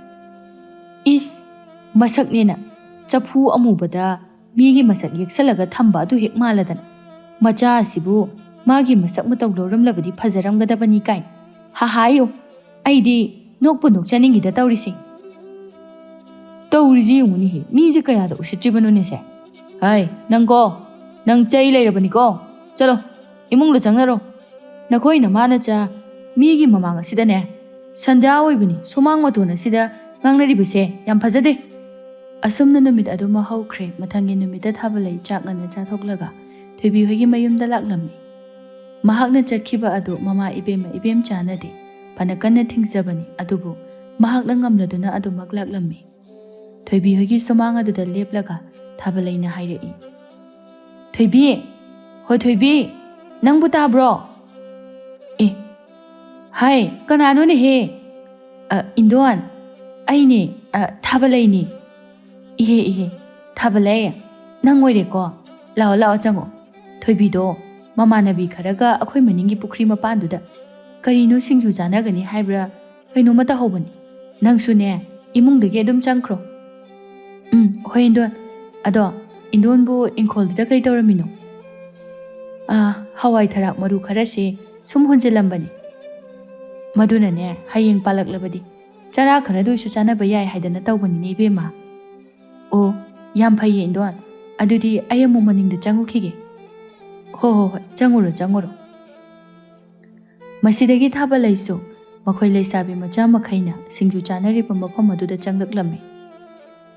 ꯏꯁ, ꯃꯁꯛꯅꯦꯅ ꯆꯐꯨ ꯑꯃꯨꯕꯗ ꯃꯤꯒꯤ ꯃꯁꯛ ꯌꯦꯛꯁꯜꯂꯒ ꯊꯝꯕ ꯑꯗꯨ ꯍꯦꯛ ꯃꯥꯜꯂꯗꯅ꯫ ꯃꯆꯥ ꯑꯁꯤꯕꯨ ꯃꯥꯒꯤ ꯃꯁꯛ ꯃꯇꯧ ꯂꯧꯔꯝꯂꯕꯗꯤ ꯐꯖꯔꯝꯒꯗꯕꯅꯤ ꯀꯥꯏꯅ꯫ ꯍꯥꯍꯥꯌꯣ, ꯑꯩꯗꯤ ꯅꯣꯛꯄꯨ ꯅꯣꯛꯆꯅꯤꯡꯉꯤꯗ ꯇꯧꯔꯤꯁꯦ꯫ ꯇꯧꯔꯤꯁꯤ ꯌꯦꯡꯉꯨꯅꯦꯍꯦ, ꯃꯤꯁꯦ ꯀꯌꯥꯗ ꯎꯁꯤꯠꯇ꯭ꯔꯤꯕꯅꯣꯅꯦꯁꯦ? ꯍꯥꯏ, ꯅꯪꯀꯣ, "ꯅꯪ ꯆꯩ ꯂꯩꯔꯕꯅꯤꯀꯣ꯫ ꯆꯠꯂꯣ, ꯏꯃꯨꯡꯗ ꯆꯪꯅꯔꯣ꯫ ꯅꯈꯣꯏ ꯅꯃꯥ ꯅꯆꯥ ꯃꯤꯒꯤ ꯃꯃꯥꯡ ꯑꯁꯤꯗꯅꯦ, ꯁꯟꯙ꯭ꯌꯥ ꯑꯣꯏꯕꯅꯤ, ꯁꯨꯃꯥꯡ ꯃꯇꯣꯟ ꯑꯁꯤꯗ ꯉꯥꯡꯅꯔꯤꯕꯁꯦ ꯌꯥꯝ ꯐꯖꯗꯦ"꯫ ꯑꯁꯨꯝꯅ ꯅꯨꯃꯤꯠ ꯑꯗꯨꯃ ꯍꯧꯈ꯭ꯔꯦ꯫ ꯃꯊꯪꯒꯤ ꯅꯨꯃꯤꯠꯇ ꯊꯥꯕꯂꯩ ꯆꯥꯛ ꯉꯟꯅ ꯆꯥꯊꯣꯛꯂꯒ ꯊꯣꯏꯕꯤ ꯍꯣꯏꯒꯤ ꯃꯌꯨꯝꯗ ꯂꯥꯛꯂꯝꯃꯤ꯫ ꯃꯍꯥꯛꯅ ꯆꯠꯈꯤꯕ ꯑꯗꯨ ꯃꯃꯥ ꯏꯕꯦꯝꯃ ꯏꯕꯦꯝꯆꯥꯅꯗꯤ ꯐꯅ ꯀꯟꯅ ꯊꯤꯡꯖꯕꯅꯤ, ꯑꯗꯨꯕꯨ ꯃꯍꯥꯛꯅ ꯉꯝꯂꯗꯨꯅ ꯑꯗꯨꯃꯛ ꯂꯥꯛꯂꯝꯃꯤ꯫ ꯊꯣꯏꯕꯤ ꯍꯣꯏꯒꯤ ꯁꯨꯃꯥꯡ ꯑꯗꯨꯗ ꯂꯦꯞꯂꯒ ꯊꯥꯕꯂꯩꯅ ꯍꯥꯏꯔꯛꯏ, "ꯊꯣꯏꯕꯤ, ꯍꯣ ꯊꯣꯏꯕꯤ, ꯅꯪꯕꯨ ꯇꯥꯕ꯭ꯔꯣ?" "ꯑꯦ, ꯍꯥꯏ, ꯀꯅꯥꯅꯣꯅꯦꯍꯦ?" "ꯑ, ꯏꯟꯗꯣꯟ, ꯑꯩꯅꯦ, ꯑ, ꯊꯥꯕꯂꯩꯅꯦ꯫" "ꯏꯍꯦ, ꯏꯍꯦ, ꯊꯥꯕꯂꯩ, ꯅꯪ ꯑꯣꯏꯔꯦꯀꯣ꯫ ꯂꯥꯛꯑꯣ, ꯂꯥꯛꯑꯣ, ꯆꯪꯉꯣ꯫ ꯊꯣꯏꯕꯤꯗꯣ ꯃꯃꯥꯟꯅꯕꯤ ꯈꯔꯒ ꯑꯩꯈꯣꯏ ꯃꯅꯤꯡꯒꯤ ꯄꯨꯈ꯭ꯔꯤ ꯃꯄꯥꯟꯗꯨꯗ ꯀꯔꯤꯅꯣ ꯁꯤꯡꯖꯨ ꯆꯥꯅꯒꯅꯤ ꯍꯥꯏꯕ꯭ꯔꯥ ꯀꯩꯅꯣꯝꯃ ꯇꯧꯍꯧꯕꯅꯤ꯫ ꯅꯪꯁꯨꯅꯦ, ꯏꯃꯨꯡꯗꯒꯤ ꯑꯗꯨꯝ ꯆꯪꯈ꯭ꯔꯣ꯫" "ꯎꯝ, ꯍꯣꯏ, ꯏꯟꯗꯣꯟ꯫ ꯑꯗꯣ, ꯏꯟꯗꯣꯟꯕꯨ ꯏꯪꯈꯣꯜꯗꯨꯗ ꯀꯩ ꯇꯧꯔꯝꯃꯤꯅꯣ?" "ꯑꯥ, ꯍꯋꯥꯏ ꯊꯔꯥꯛ ꯃꯔꯨ ꯈꯔꯁꯦ ꯁꯨꯝ ꯍꯨꯟꯖꯤꯜꯂꯝꯕꯅꯤ꯫ ꯃꯗꯨꯅꯅꯦ, ꯍꯌꯦꯡ ꯄꯥꯜꯂꯛꯂꯕꯗꯤ ꯆꯔꯥ ꯈꯔꯗ ꯑꯣꯏꯁꯨ ꯆꯥꯅꯕ ꯌꯥꯏ ꯍꯥꯏꯗꯅ ꯇꯧꯕꯅꯤꯅꯦ, ꯏꯕꯦꯝꯃ꯫" "ꯑꯣ, ꯌꯥꯝ ꯐꯩꯌꯦ, ꯏꯟꯗꯣꯟ꯫ ꯑꯗꯨꯗꯤ ꯑꯩ ꯑꯃꯨꯛ ꯃꯅꯤꯡꯗ ꯆꯪꯉꯨꯈꯤꯒꯦ꯫" "ꯍꯣ, ꯍꯣ, ꯍꯣꯏ, ꯆꯪꯉꯨꯔꯣ, ꯆꯪꯉꯨꯔꯣ꯫" ꯃꯁꯤꯗꯒꯤ ꯊꯥꯕꯂꯩꯁꯨ ꯃꯈꯣꯏ ꯂꯩꯁꯥꯕꯤ ꯃꯆꯥ ꯃꯈꯩꯅ ꯁꯤꯡꯖꯨ ꯆꯥꯅꯔꯤꯕ ꯃꯐꯝ ꯑꯗꯨꯗ ꯆꯪꯂꯛꯂꯝꯃꯤ꯫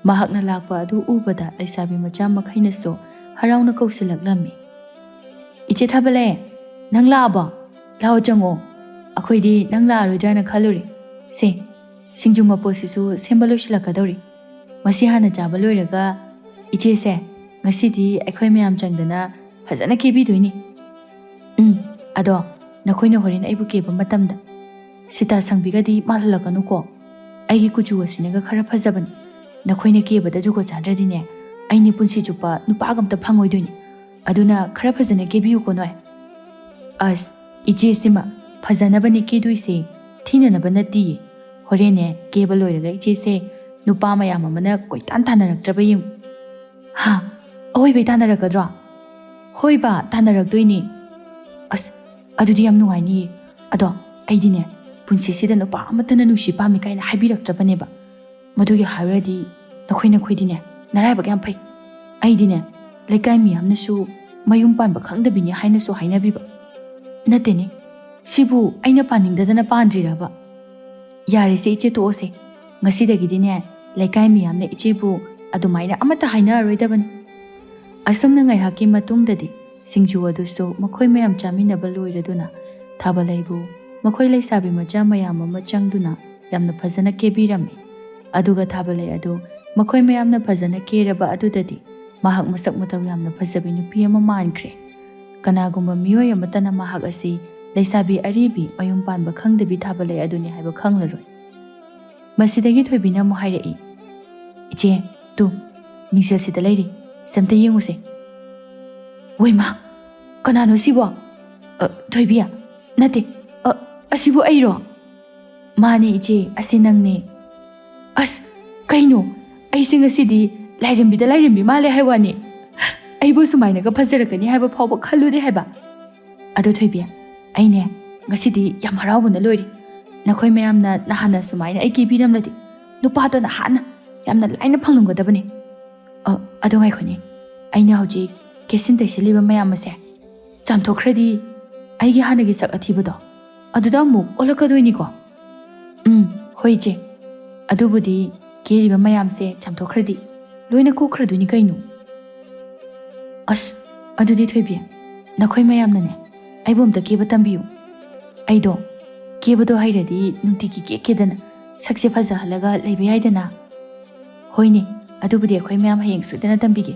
ꯃꯍꯥꯛꯅ ꯂꯥꯛꯄ ꯑꯗꯨ ꯎꯕꯗ ꯂꯩꯁꯥꯕꯤ ꯃꯆꯥ ꯃꯈꯩꯅꯁꯨ ꯍꯔꯥꯎꯅ ꯀꯧꯁꯤꯜꯂꯛꯂꯝꯃꯤ꯫ "ꯏꯆꯦ ꯊꯥꯕꯂꯩ, ꯅꯪ ꯂꯥꯛꯑꯕꯣ? ꯂꯥꯛꯑꯣ, ꯆꯪꯉꯣ꯫ ꯑꯩꯈꯣꯏꯗꯤ ꯅꯪ ꯂꯥꯛꯑꯔꯣꯏꯗ꯭ꯔꯥꯅ ꯈꯜꯂꯨꯔꯦ꯫ ꯁꯦ, ꯁꯤꯡꯖꯨ ꯃꯄꯣꯠꯁꯤꯁꯨ ꯁꯦꯝꯕ ꯂꯣꯏꯁꯤꯜꯂꯛꯀꯗꯧꯔꯤ꯫ ꯃꯁꯤ ꯍꯥꯟꯅ ꯆꯥꯕ ꯂꯣꯏꯔꯒ ꯏꯆꯦꯁꯦ ꯉꯁꯤꯗꯤ ꯑꯩꯈꯣꯏ ꯃꯌꯥꯝ ꯆꯪꯗꯅ ꯐꯖꯅ ꯀꯦꯕꯤꯗꯣꯏꯅꯤ꯫ ꯎꯝ, ꯑꯗꯣ ꯅꯈꯣꯏꯅ ꯍꯣꯔꯦꯟ ꯑꯩꯕꯨ ꯀꯦꯕ ꯃꯇꯝꯗ ꯁꯤꯇꯥ ꯁꯪꯕꯤꯒꯗꯤ ꯃꯥꯜꯍꯜꯂꯛꯀꯅꯨꯀꯣ꯫ ꯑꯩꯒꯤ ꯀꯨꯆꯨ ꯑꯁꯤꯅꯒ ꯈꯔ ꯐꯖꯕꯅꯤ꯫ ꯅꯈꯣꯏꯅ ꯀꯦꯕꯗ ꯖꯨꯒꯣꯠ ꯆꯥꯗ꯭ꯔꯗꯤꯅꯦ, ꯑꯩꯅꯦ ꯄꯨꯟꯁꯤ ꯆꯨꯞꯄ ꯅꯨꯄꯥꯒ ꯑꯝꯇ ꯐꯪꯉꯣꯏꯗꯣꯏꯅꯤ꯫ ꯑꯗꯨꯅ ꯈꯔ ꯐꯖꯅ ꯀꯦꯕꯤꯌꯨꯀꯣ ꯅꯣꯏ꯫" "ꯑꯁ, ꯏꯆꯦꯁꯤꯃ ꯐꯖꯅꯕꯅꯦ ꯀꯦꯗꯣꯏꯁꯦ, ꯊꯤꯅꯅꯕ ꯅꯠꯇꯤꯌꯦ꯫ ꯍꯣꯔꯦꯟꯅꯦ ꯀꯦꯕ ꯂꯣꯏꯔꯒ ꯏꯆꯦꯁꯦ ꯅꯨꯄꯥ ꯃꯌꯥꯝ ꯑꯃꯅ ꯀꯣꯏꯇꯥꯟ ꯇꯥꯟꯅꯔꯛꯇ꯭ꯔꯕ ꯌꯦꯡꯉꯨ꯫" "ꯍꯥ? ꯑꯋꯣꯏꯕꯩ ꯇꯥꯟꯅꯔꯛꯀꯗ꯭ꯔꯣ?" "ꯍꯣꯏꯕ, ꯇꯥꯟꯅꯔꯛꯇꯣꯏꯅꯦ꯫" "ꯑꯁ, ꯑꯗꯨꯗꯤ ꯌꯥꯝ ꯅꯨꯡꯉꯥꯏꯅꯤꯌꯦ꯫ ꯑꯗꯣ ꯑꯩꯗꯤꯅꯦ, ꯄꯨꯟꯁꯤꯁꯤꯗ ꯅꯨꯄꯥ ꯑꯃꯠꯇꯅ ꯅꯨꯡꯁꯤ ꯄꯥꯝꯃꯤ ꯀꯥꯏꯅ ꯍꯥꯏꯕꯤꯔꯛꯇ꯭ꯔꯕꯅꯦꯕ꯫ ꯃꯗꯨꯒꯤ ꯍꯥꯏꯔꯨꯔꯗꯤ ꯅꯈꯣꯏ ꯅꯈꯣꯏꯗꯤꯅꯦ, ꯅꯔꯥꯏꯕꯛ ꯌꯥꯝ ꯐꯩ꯫ ꯑꯩꯗꯤꯅꯦ, ꯂꯩꯀꯥꯏ ꯃꯤꯌꯥꯝꯅꯁꯨ ꯃꯌꯨꯝ ꯄꯥꯟꯕ ꯈꯪꯗꯕꯤꯅꯤ ꯍꯥꯏꯅꯁꯨ ꯍꯥꯏꯅꯕꯤꯕ꯫ ꯅꯠꯇꯦꯅꯦ, ꯁꯤꯕꯨ ꯑꯩꯅ ꯄꯥꯅꯤꯡꯗꯗꯅ ꯄꯥꯟꯗ꯭ꯔꯤꯔꯕ? ꯌꯥꯔꯦꯁꯦ ꯏꯆꯦ, ꯇꯣꯛꯑꯣꯁꯦ꯫ ꯉꯁꯤꯗꯒꯤꯗꯤꯅꯦ, ꯂꯩꯀꯥꯏ ꯃꯤꯌꯥꯝꯅ ꯏꯆꯦꯕꯨ ꯑꯗꯨꯃꯥꯏꯅ ꯑꯃꯠꯇ ꯍꯥꯏꯅꯔꯔꯣꯏꯗꯕꯅꯤ꯫ ꯑꯁꯨꯝꯅ ꯉꯥꯏꯍꯥꯛꯀꯤ ꯃꯇꯨꯡꯗꯗꯤ ꯁꯤꯡꯖꯨ ꯑꯗꯨꯁꯨ ꯃꯈꯣꯏ ꯃꯌꯥꯝ ꯆꯥꯃꯤꯟꯅꯕ ꯂꯣꯏꯔꯗꯨꯅ ꯊꯥꯕꯂꯩꯕꯨ ꯃꯈꯣꯏ ꯂꯩꯁꯥꯕꯤ ꯃꯆꯥ ꯃꯌꯥꯝ ꯑꯃ ꯆꯪꯗꯨꯅ ꯌꯥꯝꯅ ꯐꯖꯅ ꯀꯦꯕꯤꯔꯝꯃꯤ꯫ ꯑꯗꯨꯒ ꯊꯥꯕꯂꯩ ꯑꯗꯨ ꯃꯈꯣꯏ ꯃꯌꯥꯝꯅ ꯐꯖꯅ ꯀꯦꯔꯕ ꯑꯗꯨꯗꯗꯤ ꯃꯍꯥꯛ ꯃꯁꯛ ꯃꯇꯧ ꯌꯥꯝꯅ ꯐꯖꯕꯤ ꯅꯨꯄꯤ ꯑꯃ ꯃꯥꯟꯈ꯭ꯔꯦ꯫ ꯀꯅꯥꯒꯨꯝꯕ ꯃꯤꯑꯣꯏ ꯑꯃꯠꯇꯅ ꯃꯍꯥꯛ ꯑꯁꯤ ꯂꯩꯁꯥꯕꯤ ꯑꯔꯤꯕꯤ ꯃꯌꯨꯝ ꯄꯥꯟꯕ ꯈꯪꯗꯕꯤ ꯊꯥꯕꯂꯩ ꯑꯗꯨꯅꯤ ꯍꯥꯏꯕ ꯈꯪꯂꯔꯣꯏ꯫ ꯃꯁꯤꯗꯒꯤ ꯊꯣꯏꯕꯤꯅ ꯑꯃꯨꯛ ꯍꯥꯏꯔꯛꯏ, "ꯏꯆꯦ, ꯇꯨ, ꯃꯤꯡꯁꯦꯜꯁꯤꯗ ꯂꯩꯔꯤ, ꯁꯤꯗ ꯑꯝꯇ ꯌꯦꯡꯉꯨꯁꯦ꯫ ꯋꯩꯃꯥ, ꯀꯅꯥꯅꯣ ꯁꯤꯕꯣ? ꯑ, ꯊꯣꯏꯕꯤ, ꯅꯠꯇꯦ, ꯑ, ꯑꯁꯤꯕꯨ ꯑꯩꯔꯣ?" "ꯃꯥꯅꯦ ꯏꯆꯦ, ꯑꯁꯤ ꯅꯪꯅꯦ꯫" "ꯑꯁ, ꯀꯩꯅꯣ? ꯑꯩꯁꯦ ꯉꯁꯤꯗꯤ ꯂꯥꯏꯔꯦꯝꯕꯤꯗ ꯂꯥꯏꯔꯦꯝꯕꯤ ꯃꯥꯜꯂꯦ ꯍꯥꯏ ꯋꯥꯅꯤ꯫ ꯑꯩꯕꯨ ꯁꯨꯃꯥꯏꯅꯒ ꯐꯖꯔꯛꯀꯅꯤ ꯍꯥꯏꯕ ꯐꯥꯎꯕ ꯈꯜꯂꯨꯗꯦ ꯍꯥꯏꯕ꯫ ꯑꯗꯣ ꯊꯣꯏꯕꯤ, ꯑꯩꯅꯦ ꯉꯁꯤꯗꯤ ꯌꯥꯝ ꯍꯔꯥꯎꯕꯅ ꯂꯣꯏꯔꯦ꯫ ꯅꯈꯣꯏ ꯃꯌꯥꯝꯅ ꯅꯍꯥꯟꯅ ꯁꯨꯃꯥꯏꯅ ꯑꯩ ꯀꯦꯕꯤꯔꯝꯂꯗꯤ ꯅꯨꯄꯥꯗꯣ ꯅꯍꯥꯟꯅ ꯌꯥꯝꯅ ꯂꯥꯏꯅ ꯐꯪꯂꯝꯒꯗꯕꯅꯤ꯫ ꯑ, ꯑꯗꯣ ꯉꯥꯏꯈꯣꯅꯦ, ꯑꯩꯅ ꯍꯧꯖꯤꯛ ꯀꯦꯁꯤꯟ ꯇꯩꯁꯤꯜꯂꯤꯕ ꯃꯌꯥꯝ ꯑꯁꯦ ꯆꯥꯝꯊꯣꯛꯈ꯭ꯔꯗꯤ ꯑꯩꯒꯤ ꯍꯥꯟꯅꯒꯤ ꯁꯛ ꯑꯊꯤꯕꯗꯣ ꯑꯗꯨꯗ ꯑꯃꯨꯛ ꯑꯣꯜꯂꯛꯀꯗꯣꯏꯅꯤꯀꯣ?" "ꯎꯝ, ꯍꯣꯏ ꯏꯆꯦ, ꯑꯗꯨꯕꯨꯗꯤ ꯀꯦꯔꯤꯕ ꯃꯌꯥꯝꯁꯦ ꯆꯥꯝꯊꯣꯛꯈ꯭ꯔꯗꯤ ꯂꯣꯏꯅ ꯀꯣꯛꯈ꯭ꯔꯗꯣꯏꯅꯤ ꯀꯩꯅꯣ꯫" "ꯑꯁ, ꯑꯗꯨꯗꯤ ꯊꯣꯏꯕꯤ, ꯅꯈꯣꯏ ꯃꯌꯥꯝꯅꯅꯦ ꯑꯩꯕꯨ ꯑꯝꯇ ꯀꯦꯕ ꯇꯝꯕꯤꯌꯨ꯫ ꯑꯩꯗꯣ ꯀꯦꯕꯗꯣ ꯍꯩꯔꯗꯤ ꯅꯨꯡꯇꯤꯒꯤ ꯀꯦꯛꯀꯦꯗꯅ ꯁꯛꯁꯦ ꯐꯖꯍꯜꯂꯒ ꯂꯩꯕ ꯌꯥꯏꯗꯅ꯫" "ꯍꯣꯏꯅꯦ, ꯑꯗꯨꯕꯨꯗꯤ ꯑꯩꯈꯣꯏ ꯃꯌꯥꯝ ꯍꯌꯦꯡ ꯁꯣꯏꯗꯅ ꯇꯝꯕꯤꯒꯦ꯫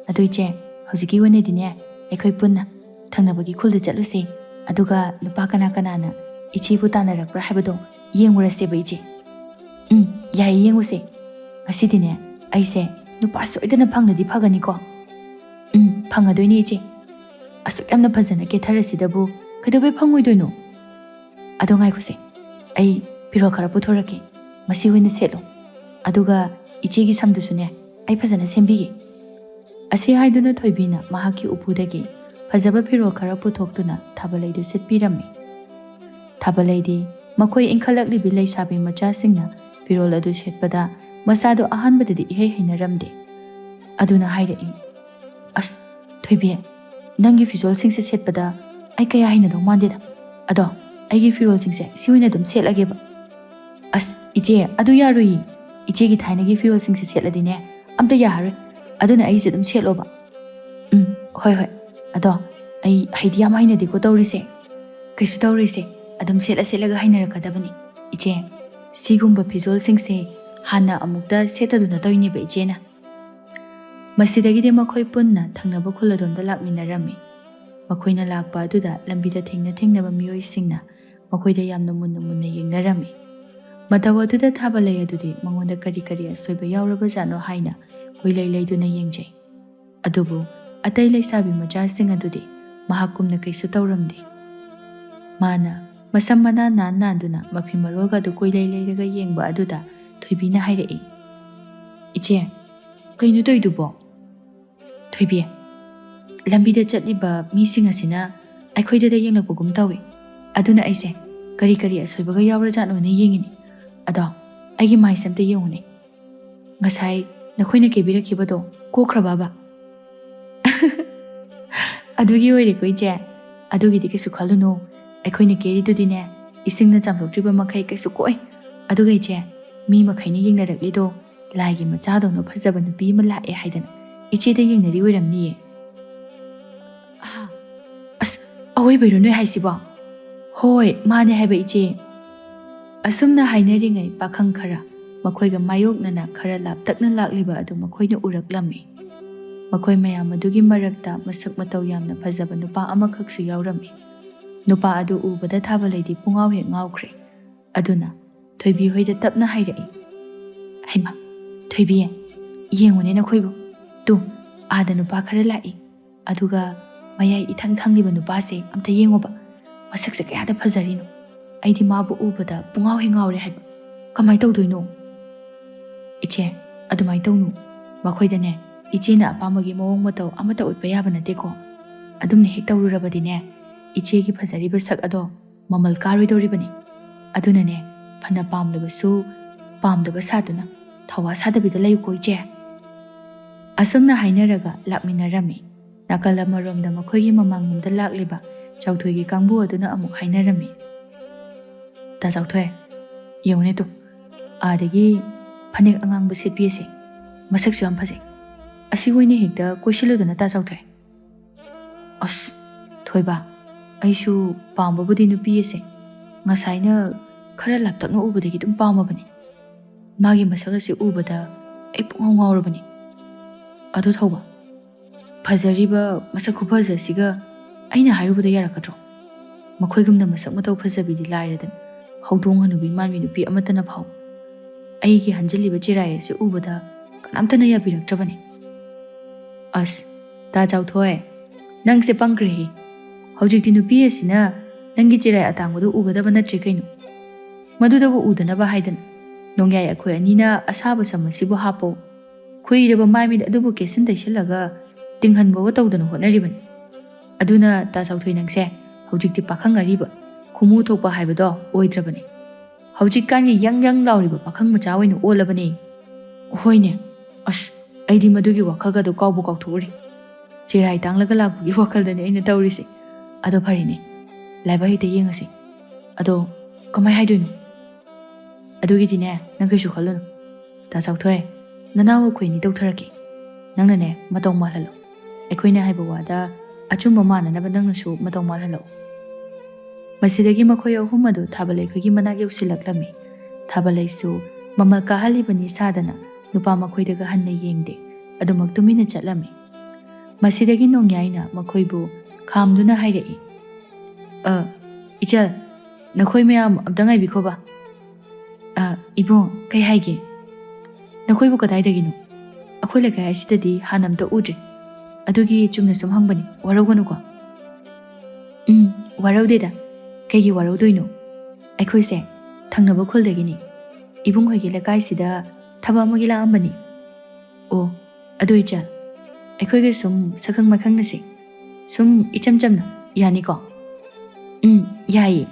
ꯑꯗꯨ ꯏꯆꯦ, ꯍꯧꯖꯤꯛꯀꯤ ꯑꯣꯏꯅꯗꯤꯅꯦ ꯑꯩꯈꯣꯏ ꯄꯨꯟꯅ ꯊꯪꯅꯕꯒꯤ ꯈꯨꯜꯗ ꯆꯠꯂꯨꯁꯦ꯫ ꯑꯗꯨꯒ ꯅꯨꯄꯥ ꯀꯅꯥ ꯀꯅꯥꯅ ꯏꯆꯦꯕꯨ ꯇꯥꯟꯅꯔꯛꯄ꯭ꯔꯥ ꯍꯥꯏꯕꯗꯣ ꯌꯦꯡꯉꯨꯔꯁꯦꯕ ꯏꯆꯦ꯫" "ꯎꯝ, ꯌꯥꯏꯌꯦ, ꯌꯦꯡꯉꯨꯁꯦ꯫ ꯉꯁꯤꯗꯤꯅꯦ ꯑꯩꯁꯦ ꯅꯨꯄꯥ ꯁꯣꯏꯗꯅ ꯐꯪꯂꯗꯤ ꯐꯒꯅꯤꯀꯣ?" "ꯎꯝ, ꯐꯪꯉꯗꯣꯏꯅꯦ ꯏꯆꯦ꯫ ꯑꯁꯨꯛ ꯌꯥꯝꯅ ꯐꯖꯅ ꯀꯦꯊꯔꯁꯤꯗꯕꯨ ꯀꯩꯗꯧꯕꯩ ꯐꯪꯉꯣꯏꯗꯣꯏꯅꯣ? ꯑꯗꯣ ꯉꯥꯏꯈꯣꯁꯦ, ꯑꯩ ꯐꯤꯔꯣꯜ ꯈꯔ ꯄꯨꯊꯣꯔꯛꯀꯦ, ꯃꯁꯤ ꯑꯣꯏꯅ ꯁꯦꯠꯂꯣ꯫ ꯑꯗꯨꯒ ꯏꯆꯦꯒꯤ ꯁꯝꯗꯨꯁꯨꯅꯦ ꯑꯩ ꯐꯖꯅ ꯁꯦꯝꯕꯤꯒꯦ꯫" ꯑꯁꯤ ꯍꯥꯏꯗꯨꯅ ꯊꯣꯏꯕꯤꯅ ꯃꯍꯥꯛꯀꯤ ꯎꯄꯨꯗꯒꯤ ꯐꯖꯕ ꯐꯤꯔꯣꯜ ꯈꯔ ꯄꯨꯊꯣꯛꯇꯨꯅ ꯊꯥꯕꯂꯩꯗꯨ ꯁꯦꯠꯄꯤꯔꯝꯃꯤ꯫ ꯊꯥꯕꯂꯩꯗꯤ ꯃꯈꯣꯏ ꯏꯟꯈꯠꯂꯛꯂꯤꯕꯤ ꯂꯩꯁꯥꯕꯤ ꯃꯆꯥꯁꯤꯡꯅ ꯐꯤꯔꯣꯜ ꯑꯗꯨ ꯁꯦꯠꯄꯗ ꯃꯁꯥꯗꯨ ꯑꯍꯥꯟꯕꯗꯗꯤ ꯏꯍꯩ ꯍꯩꯅꯔꯝꯗꯦ꯫ ꯑꯗꯨꯅ ꯍꯥꯏꯔꯛꯏ, "ꯑꯁ, ꯊꯣꯏꯕꯤ, ꯅꯪꯒꯤ ꯐꯤꯖꯣꯜꯁꯤꯡꯁꯦ ꯁꯦꯠꯄꯗ ꯑꯩ ꯀꯌꯥ ꯍꯩꯅꯗꯧ ꯃꯥꯟꯗꯦꯗ꯫ ꯑꯗꯣ ꯑꯩꯒꯤ ꯐꯤꯔꯣꯜꯁꯤꯡꯁꯦ ꯁꯤ ꯑꯣꯏꯅ ꯑꯗꯨꯝ ꯁꯦꯠꯂꯒꯦꯕ꯫ ꯑꯁ ꯏꯆꯦ, ꯑꯗꯨ ꯌꯥꯔꯣꯏꯌꯦ꯫ ꯏꯆꯦꯒꯤ ꯊꯥꯏꯅꯒꯤ ꯐꯤꯔꯣꯜꯁꯤꯡꯁꯦ ꯁꯦꯠꯂꯗꯤꯅꯦ ꯑꯝꯇ ꯌꯥꯔꯔꯣꯏ꯫ ꯑꯗꯨꯅ ꯑꯩꯁꯦ ꯑꯗꯨꯝ ꯁꯦꯠꯂꯣꯕ꯫ ꯎꯝ, ꯍꯣꯏ ꯍꯣꯏ꯫ ꯑꯗꯣ ꯑꯩ ꯍꯩꯗꯤ ꯌꯥꯝ ꯍꯩꯅꯗꯦꯀꯣ ꯇꯧꯔꯤꯁꯦ꯫ ꯀꯩꯁꯨ ꯇꯧꯔꯣꯏꯁꯦ, ꯑꯗꯨꯝ ꯁꯦꯠꯂ ꯁꯦꯠꯂꯒ ꯍꯩꯅꯔꯛꯀꯗꯕꯅꯤ꯫ ꯏꯆꯦ, ꯁꯤꯒꯨꯝꯕ ꯐꯤꯖꯣꯜꯁꯤꯡꯁꯦ ꯍꯥꯟꯅ ꯑꯃꯨꯛꯇ ꯁꯦꯠꯇꯗꯨꯅ ꯇꯧꯔꯤꯅꯦꯕ ꯏꯆꯦꯅ꯫ ꯃꯁꯤꯗꯒꯤꯗꯤ ꯃꯈꯣꯏ ꯄꯨꯟꯅ ꯊꯪꯅꯕ ꯈꯨꯜ ꯑꯗꯣꯝꯗ ꯂꯥꯛꯃꯤꯟꯅꯔꯝꯃꯤ꯫ ꯃꯈꯣꯏꯅ ꯂꯥꯛꯄ ꯑꯗꯨꯗ ꯂꯝꯕꯤꯗ ꯊꯦꯡꯅ ꯊꯦꯡꯅꯕ ꯃꯤꯑꯣꯏꯁꯤꯡꯅ ꯃꯈꯣꯏꯗ ꯌꯥꯝꯅ ꯃꯨꯟꯅ ꯃꯨꯟꯅ ꯌꯦꯡꯅꯔꯝꯃꯤ꯫ ꯃꯇꯧ ꯑꯗꯨꯗ ꯊꯥꯕ ꯂꯩ ꯑꯗꯨꯗꯤ ꯃꯉꯣꯟꯗ ꯀꯔꯤ ꯀꯔꯤ ꯑꯁꯣꯏꯕ ꯌꯥꯎꯔꯕꯖꯥꯠꯅꯣ ꯍꯥꯏꯅ ꯀꯣꯏꯂꯩ ꯂꯩꯗꯨꯅ ꯌꯦꯡꯖꯩ꯫ ꯑꯗꯨꯕꯨ ꯑꯇꯩ ꯂꯩꯁꯥꯕꯤ ꯃꯆꯥꯁꯤꯡ ꯑꯗꯨꯗꯤ ꯃꯍꯥꯛꯀꯨꯝꯅ ꯀꯩꯁꯨ ꯇꯧꯔꯝꯗꯦ꯫ ꯃꯥꯅ ꯃꯁꯝ ꯃꯅꯥ ꯅꯥꯟ ꯅꯥꯟꯗꯨꯅ ꯃꯐꯤ ꯃꯔꯣꯜꯒ ꯑꯗꯨ ꯀꯣꯏꯂꯩ ꯂꯩꯔꯒ ꯌꯦꯡꯕ ꯑꯗꯨꯗ ꯊꯣꯏꯕꯤꯅ ꯍꯥꯏꯔꯛꯏ, "ꯏꯆꯦ, ꯀꯩꯅꯣ ꯇꯧꯔꯤꯗꯨꯕꯣ?" "ꯊꯣꯏꯕꯤ, ꯂꯝꯕꯤꯗ ꯆꯠꯂꯤꯕ ꯃꯤꯁꯤꯡ ꯑꯁꯤꯅ ꯑꯩꯈꯣꯏꯗꯗ ꯌꯦꯡꯂꯛꯄꯒꯨꯝ ꯇꯧꯏ꯫ ꯑꯗꯨꯅ ꯑꯩꯁꯦ ꯀꯔꯤ ꯀꯔꯤ ꯑꯁꯣꯏꯕꯒ ꯌꯥꯎꯔꯖꯥꯠꯅꯣꯅ ꯌꯦꯡꯉꯤꯅꯤ꯫ ꯑꯗꯣ ꯑꯩꯒꯤ ꯃꯥꯏꯁꯦ ꯑꯝꯇ ꯌꯦꯡꯉꯨꯅꯦ꯫ ꯉꯁꯥꯏ ꯅꯈꯣꯏꯅ ꯀꯦꯕꯤꯔꯛꯈꯤꯕꯗꯣ ꯀꯣꯛꯈ꯭ꯔꯕꯕ?" "ꯑꯗꯨꯒꯤ ꯑꯣꯏꯔꯦꯀꯣ ꯏꯆꯦ꯫ ꯑꯗꯨꯒꯤꯗꯤ ꯀꯩꯁꯨ ꯈꯜꯂꯨꯅꯨ꯫ ꯑꯩꯈꯣꯏꯅ ꯀꯦꯔꯤꯗꯨꯗꯤꯅꯦ, ꯏꯁꯤꯡꯅ ꯆꯥꯝꯊꯣꯛꯇ꯭ꯔꯤꯕ ꯃꯈꯩ ꯀꯩꯁꯨ ꯀꯣꯛꯑꯣꯏ꯫ ꯑꯗꯨꯒ ꯏꯆꯦ, ꯃꯤ ꯃꯈꯩꯅ ꯌꯦꯡꯅꯔꯛꯂꯤꯗꯣ ꯂꯥꯏꯒꯤ ꯃꯆꯥꯗꯧꯅ ꯐꯖꯕ ꯅꯨꯄꯤ ꯑꯃ ꯂꯥꯛꯑꯦ ꯍꯥꯏꯗꯅ ꯏꯆꯦꯗ ꯌꯦꯡꯅꯔꯤ ꯑꯣꯏꯔꯝꯅꯤꯌꯦ꯫" "ꯑꯍꯥ, ꯑꯁ, ꯑꯋꯣꯏꯕꯩꯔꯣ ꯅꯣꯏ ꯍꯥꯏꯁꯤꯕꯣ?" "ꯍꯣꯏ, ꯃꯥꯅꯦ ꯍꯥꯏꯕ ꯏꯆꯦ꯫" ꯑꯁꯨꯝꯅ ꯍꯥꯏꯅꯔꯤꯉꯩ ꯄꯥꯈꯪ ꯈꯔ ꯃꯈꯣꯏꯒ ꯃꯥꯌꯣꯛꯅꯅ ꯈꯔ ꯂꯥꯞꯇꯛꯅ ꯂꯥꯛꯂꯤꯕ ꯑꯗꯨ ꯃꯈꯣꯏꯅ ꯎꯔꯛꯂꯝꯃꯤ꯫ ꯃꯈꯣꯏ ꯃꯌꯥꯝ ꯑꯗꯨꯒꯤ ꯃꯔꯛꯇ ꯃꯁꯛ ꯃꯇꯧ ꯌꯥꯝꯅ ꯐꯖꯕ ꯅꯨꯄꯥ ꯑꯃꯈꯛꯁꯨ ꯌꯥꯎꯔꯝꯃꯤ꯫ ꯅꯨꯄꯥ ꯑꯗꯨ ꯎꯕꯗ ꯊꯥꯕ ꯂꯩꯗꯤ ꯄꯨꯡꯉꯥꯎ ꯍꯦꯛ ꯉꯥꯎꯈ꯭ꯔꯦ꯫ ꯑꯗꯨꯅ ꯊꯣꯏꯕꯤ ꯍꯣꯏꯗ ꯇꯞꯅ ꯍꯥꯏꯔꯛꯏ, "ꯍꯩꯃꯥ, ꯊꯣꯏꯕꯤ, ꯌꯦꯡꯉꯨꯅꯦ ꯅꯈꯣꯏꯕꯨ꯫ ꯇꯨ, ꯑꯥꯗ ꯅꯨꯄꯥ ꯈꯔ ꯂꯥꯛꯏ꯫ ꯑꯗꯨꯒ ꯃꯌꯥꯏ ꯏꯊꯪ ꯊꯪꯂꯤꯕ ꯅꯨꯄꯥꯁꯦ ꯑꯝꯇ ꯌꯦꯡꯉꯣꯕ꯫ ꯃꯁꯛꯁꯦ ꯀꯌꯥꯗ ꯐꯖꯔꯤꯅꯣ꯫ ꯑꯩꯗꯤ ꯃꯥꯕꯨ ꯎꯕꯗ ꯄꯨꯡꯉꯥꯎ ꯍꯦꯛ ꯉꯥꯎꯔꯦ ꯍꯥꯏꯕ꯫ ꯀꯃꯥꯏ ꯇꯧꯗꯣꯏꯅꯣ?" "ꯏꯆꯦ, ꯑꯗꯨꯃꯥꯏꯅ ꯇꯧꯅꯨ꯫ ꯃꯈꯣꯏꯗꯅꯦ, ꯏꯆꯦꯅ ꯑꯄꯥꯝꯕꯒꯤ ꯃꯑꯣꯡ ꯃꯇꯧ ꯑꯃꯠꯇ ꯎꯠꯄ ꯌꯥꯕ ꯅꯠꯇꯦꯀꯣ꯫ ꯑꯗꯨꯝꯅ ꯍꯦꯛ ꯇꯧꯔꯨꯔꯕꯗꯤꯅꯦ, ꯏꯆꯦꯒꯤ ꯐꯖꯔꯤꯕ ꯁꯛ ꯑꯗꯣ ꯃꯃꯜ ꯀꯥꯔꯣꯏꯗꯧꯔꯤꯕꯅꯤ꯫ ꯑꯗꯨꯅꯅꯦ, ꯐꯅ ꯄꯥꯝꯂꯕꯁꯨ ꯄꯥꯝꯗꯕ ꯁꯥꯗꯨꯅ ꯊꯧꯋꯥ ꯁꯥꯗꯕꯤꯗ ꯂꯩꯌꯨꯀꯣ ꯏꯆꯦ꯫" ꯑꯁꯨꯝꯅ ꯍꯥꯏꯅꯔꯒ ꯂꯥꯛꯃꯤꯟꯅꯔꯝꯃꯤ꯫ ꯅꯥꯀꯜ ꯑꯃꯔꯣꯝꯗ ꯃꯈꯣꯏꯒꯤ ꯃꯃꯥꯡꯂꯣꯝꯗ ꯂꯥꯛꯂꯤꯕ ꯆꯥꯎꯊꯣꯏꯒꯤ ꯀꯥꯡꯕꯨ ꯑꯗꯨꯅ ꯑꯃꯨꯛ ꯍꯥꯏꯅꯔꯝꯃꯤ꯫ "ꯇꯥ ꯆꯥꯎꯊꯣꯏ, ꯌꯦꯡꯉꯨꯅꯦ ꯇꯨ, ꯑꯥꯗꯒꯤ ꯐꯅꯦꯛ ꯑꯉꯥꯡꯕ ꯁꯦꯠꯄꯤ ꯑꯁꯦ, ꯃꯁꯛꯁꯨ ꯌꯥꯝ ꯐꯖꯩ꯫ ꯑꯁꯤ ꯑꯣꯏꯅ ꯍꯦꯛꯇ ꯀꯣꯏꯁꯤꯜꯂꯨꯗꯅ, ꯇꯥ ꯆꯥꯎꯊꯣꯏ?" "ꯑꯁ, ꯊꯣꯏꯕ, ꯑꯩꯁꯨ ꯄꯥꯝꯕꯕꯨꯗꯤ ꯅꯨꯄꯤ ꯑꯁꯦ ꯉꯁꯥꯏꯅ ꯈꯔ ꯂꯥꯞꯇꯛꯅ ꯎꯕꯗꯒꯤ ꯑꯗꯨꯝ ꯄꯥꯝꯃꯕꯅꯤ꯫ ꯃꯥꯒꯤ ꯃꯁꯛ ꯑꯁꯤ ꯎꯕꯗ ꯑꯩ ꯄꯨꯡꯉꯥꯎ ꯉꯥꯎꯔꯕꯅꯤ꯫ ꯑꯗꯨ ꯊꯧꯕ, ꯐꯖꯔꯤꯕ ꯃꯁꯛ ꯈꯨꯐꯖ ꯑꯁꯤꯒ ꯑꯩꯅ ꯍꯥꯏꯔꯨꯕꯗ ꯌꯥꯔꯛꯀꯗ꯭ꯔꯣ? ꯃꯈꯣꯏꯒꯨꯝꯅ ꯃꯁꯛ ꯃꯇꯧ ꯐꯖꯕꯤꯗꯤ ꯂꯥꯏꯔꯗꯅ, ꯍꯧꯗꯣꯡ ꯍꯅꯨꯕꯤ ꯃꯥꯟꯕꯤ ꯅꯨꯄꯤ ꯑꯃꯠꯇꯅ ꯐꯥꯎ ꯑꯩꯒꯤ ꯍꯟꯖꯤꯜꯂꯤꯕ ꯆꯦꯔꯥꯏ ꯑꯁꯤ ꯎꯕꯗ ꯀꯅꯥꯝꯇꯅ ꯌꯥꯕꯤꯔꯛꯇ꯭ꯔꯕꯅꯤ꯫" "ꯑꯁ, ꯇꯥ ꯆꯥꯎꯊꯣꯏ, ꯅꯪꯁꯦ ꯄꯪꯈ꯭ꯔꯦꯍꯦ꯫ ꯍꯧꯖꯤꯛꯇꯤ ꯅꯨꯄꯤ ꯑꯁꯤꯅ ꯅꯪꯒꯤ ꯆꯦꯔꯥꯏ ꯑꯇꯥꯡꯕꯗꯨ ꯎꯒꯗꯕ ꯅꯠꯇ꯭ꯔꯦ ꯀꯩꯅꯣ꯫ ꯃꯗꯨꯗꯕꯨ ꯎꯗꯅꯕ ꯍꯥꯏꯗꯅ ꯅꯣꯡꯌꯥꯏ ꯑꯩꯈꯣꯏ ꯑꯅꯤꯅ ꯑꯁꯥꯕ ꯁꯝ ꯑꯁꯤꯕꯨ ꯍꯥꯞꯄꯣ, ꯈꯨꯏꯔꯕ ꯃꯥꯏ ꯃꯤꯠ ꯑꯗꯨꯕꯨ ꯀꯦꯁꯤꯟ ꯇꯩꯁꯤꯜꯂꯒ ꯇꯤꯡꯍꯟꯕ ꯇꯧꯗꯅ ꯍꯣꯠꯅꯔꯤꯕꯅꯤ꯫ ꯑꯗꯨꯅ ꯇꯥ ꯆꯥꯎꯊꯣꯏ, ꯅꯪꯁꯦ ꯍꯧꯖꯤꯛꯇꯤ ꯄꯥꯈꯪ ꯑꯔꯤꯕ, ꯈꯨꯃꯨ ꯊꯣꯛꯄ ꯍꯥꯏꯕꯗꯣ ꯑꯣꯏꯗ꯭ꯔꯕꯅꯤ꯫ ꯍꯧꯖꯤꯛꯀꯥꯟꯒꯤ ꯌꯪ ꯌꯪ ꯂꯥꯎꯔꯤꯕ ꯄꯥꯈꯪ ꯃꯆꯥ ꯑꯣꯏꯅ ꯑꯣꯜꯂꯕꯅꯦ꯫" "ꯍꯣꯏꯅꯦ, ꯑꯁ, ꯑꯩꯗꯤ ꯃꯗꯨꯒꯤ ꯋꯥꯈꯜꯒꯗꯣ ꯀꯥꯎꯕꯨ ꯀꯥꯎꯊꯣꯛꯎꯔꯦ꯫ ꯆꯦꯔꯥꯏ ꯇꯥꯡꯂꯒ ꯂꯥꯛꯄꯒꯤ ꯋꯥꯈꯜꯗꯅꯦ ꯑꯩꯅ ꯇꯧꯔꯤꯁꯦ꯫ ꯑꯗꯣ ꯐꯔꯦꯅꯦ, ꯂꯥꯏꯕꯛ ꯍꯦꯛꯇ ꯌꯦꯡꯉꯁꯤ꯫ ꯑꯗꯣ ꯀꯃꯥꯏ ꯍꯥꯏꯗꯣꯏꯅꯣ? ꯑꯗꯨꯒꯤꯗꯤꯅꯦ, ꯅꯪ ꯀꯩꯁꯨ ꯈꯜꯂꯨꯅꯨ꯫ ꯇꯥ ꯆꯥꯎꯊꯣꯏ, ꯅꯅꯥꯎ ꯑꯩꯈꯣꯏ ꯑꯅꯤ ꯇꯧꯊꯔꯛꯀꯦ꯫ ꯅꯪꯅꯅꯦ ꯃꯇꯧ ꯃꯥꯜꯍꯜꯂꯣ꯫ ꯑꯩꯈꯣꯏꯅ ꯍꯥꯏꯕ ꯋꯥꯗ ꯑꯆꯨꯝꯕ ꯃꯥꯟꯅꯅꯕ ꯅꯪꯅꯁꯨ ꯃꯇꯧ ꯃꯥꯜꯍꯜꯂꯛꯑꯣ꯫" ꯃꯁꯤꯗꯒꯤ ꯃꯈꯣꯏ ꯑꯍꯨꯝ ꯑꯗꯨ ꯊꯥꯕꯜ ꯑꯩꯈꯣꯏꯒꯤ ꯃꯅꯥꯛ ꯌꯧꯁꯤꯜꯂꯛꯂꯝꯃꯤ꯫ ꯊꯥꯕꯜ ꯑꯩꯁꯨ ꯃꯃꯜ ꯀꯥꯍꯜꯂꯤꯕꯅꯤ ꯁꯥꯗꯅ ꯅꯨꯄꯥ ꯃꯈꯣꯏꯗꯒ ꯍꯟꯅ ꯌꯦꯡꯗꯦ, ꯑꯗꯨꯃꯛ ꯇꯨꯃꯤꯟꯅ ꯆꯠꯂꯝꯃꯤ꯫ ꯃꯁꯤꯗꯒꯤ ꯅꯣꯡꯌꯥꯏꯅ ꯃꯈꯣꯏꯕꯨ ꯈꯥꯝꯗꯨꯅ ꯍꯥꯏꯔꯛꯏ, "ꯑ, ꯏꯆꯜ, ꯅꯈꯣꯏ ꯃꯌꯥꯝ ꯑꯝꯇ ꯉꯥꯏꯕꯤꯈꯣꯕ꯫ ꯑ, ꯏꯕꯨꯡ, ꯀꯩ ꯍꯥꯏꯒꯦ? ꯅꯈꯣꯏꯕꯨ ꯀꯗꯥꯏꯗꯒꯤꯅꯣ? ꯑꯩꯈꯣꯏ ꯂꯩꯀꯥꯏ ꯑꯁꯤꯗꯗꯤ ꯍꯥꯟꯅ ꯑꯝꯇ ꯎꯗ꯭ꯔꯤ꯫ ꯑꯗꯨꯒꯤ ꯆꯨꯝꯅ ꯁꯨꯝ ꯍꯪꯕꯅꯤ, ꯋꯥꯔꯧꯒꯅꯨꯀꯣ꯫" "ꯎꯝ, ꯋꯥꯔꯧꯗꯦꯗ꯫ ꯀꯩꯒꯤ ꯋꯥꯔꯧꯗꯣꯏꯅꯣ? ꯑꯩꯈꯣꯏꯁꯦ ꯊꯪꯅꯕ ꯈꯨꯜꯗꯒꯤꯅꯤ꯫ ꯏꯕꯨꯡ ꯍꯣꯏꯒꯤ ꯂꯩꯀꯥꯏꯁꯤꯗ ꯊꯕꯛ ꯑꯃꯒꯤ ꯂꯥꯛꯑꯝꯕꯅꯤ꯫" "ꯑꯣ, ꯑꯗꯨ ꯏꯆꯜ, ꯑꯩꯈꯣꯏꯒ ꯁꯨꯝ ꯁꯛꯈꯪ ꯃꯥꯏꯈꯪꯅꯁꯤ꯫ ꯁꯨꯝ ꯏꯆꯝ ꯆꯝꯅ, ꯌꯥꯅꯤꯀꯣ?" "ꯎꯝ, ꯌꯥꯏꯌꯦ꯫"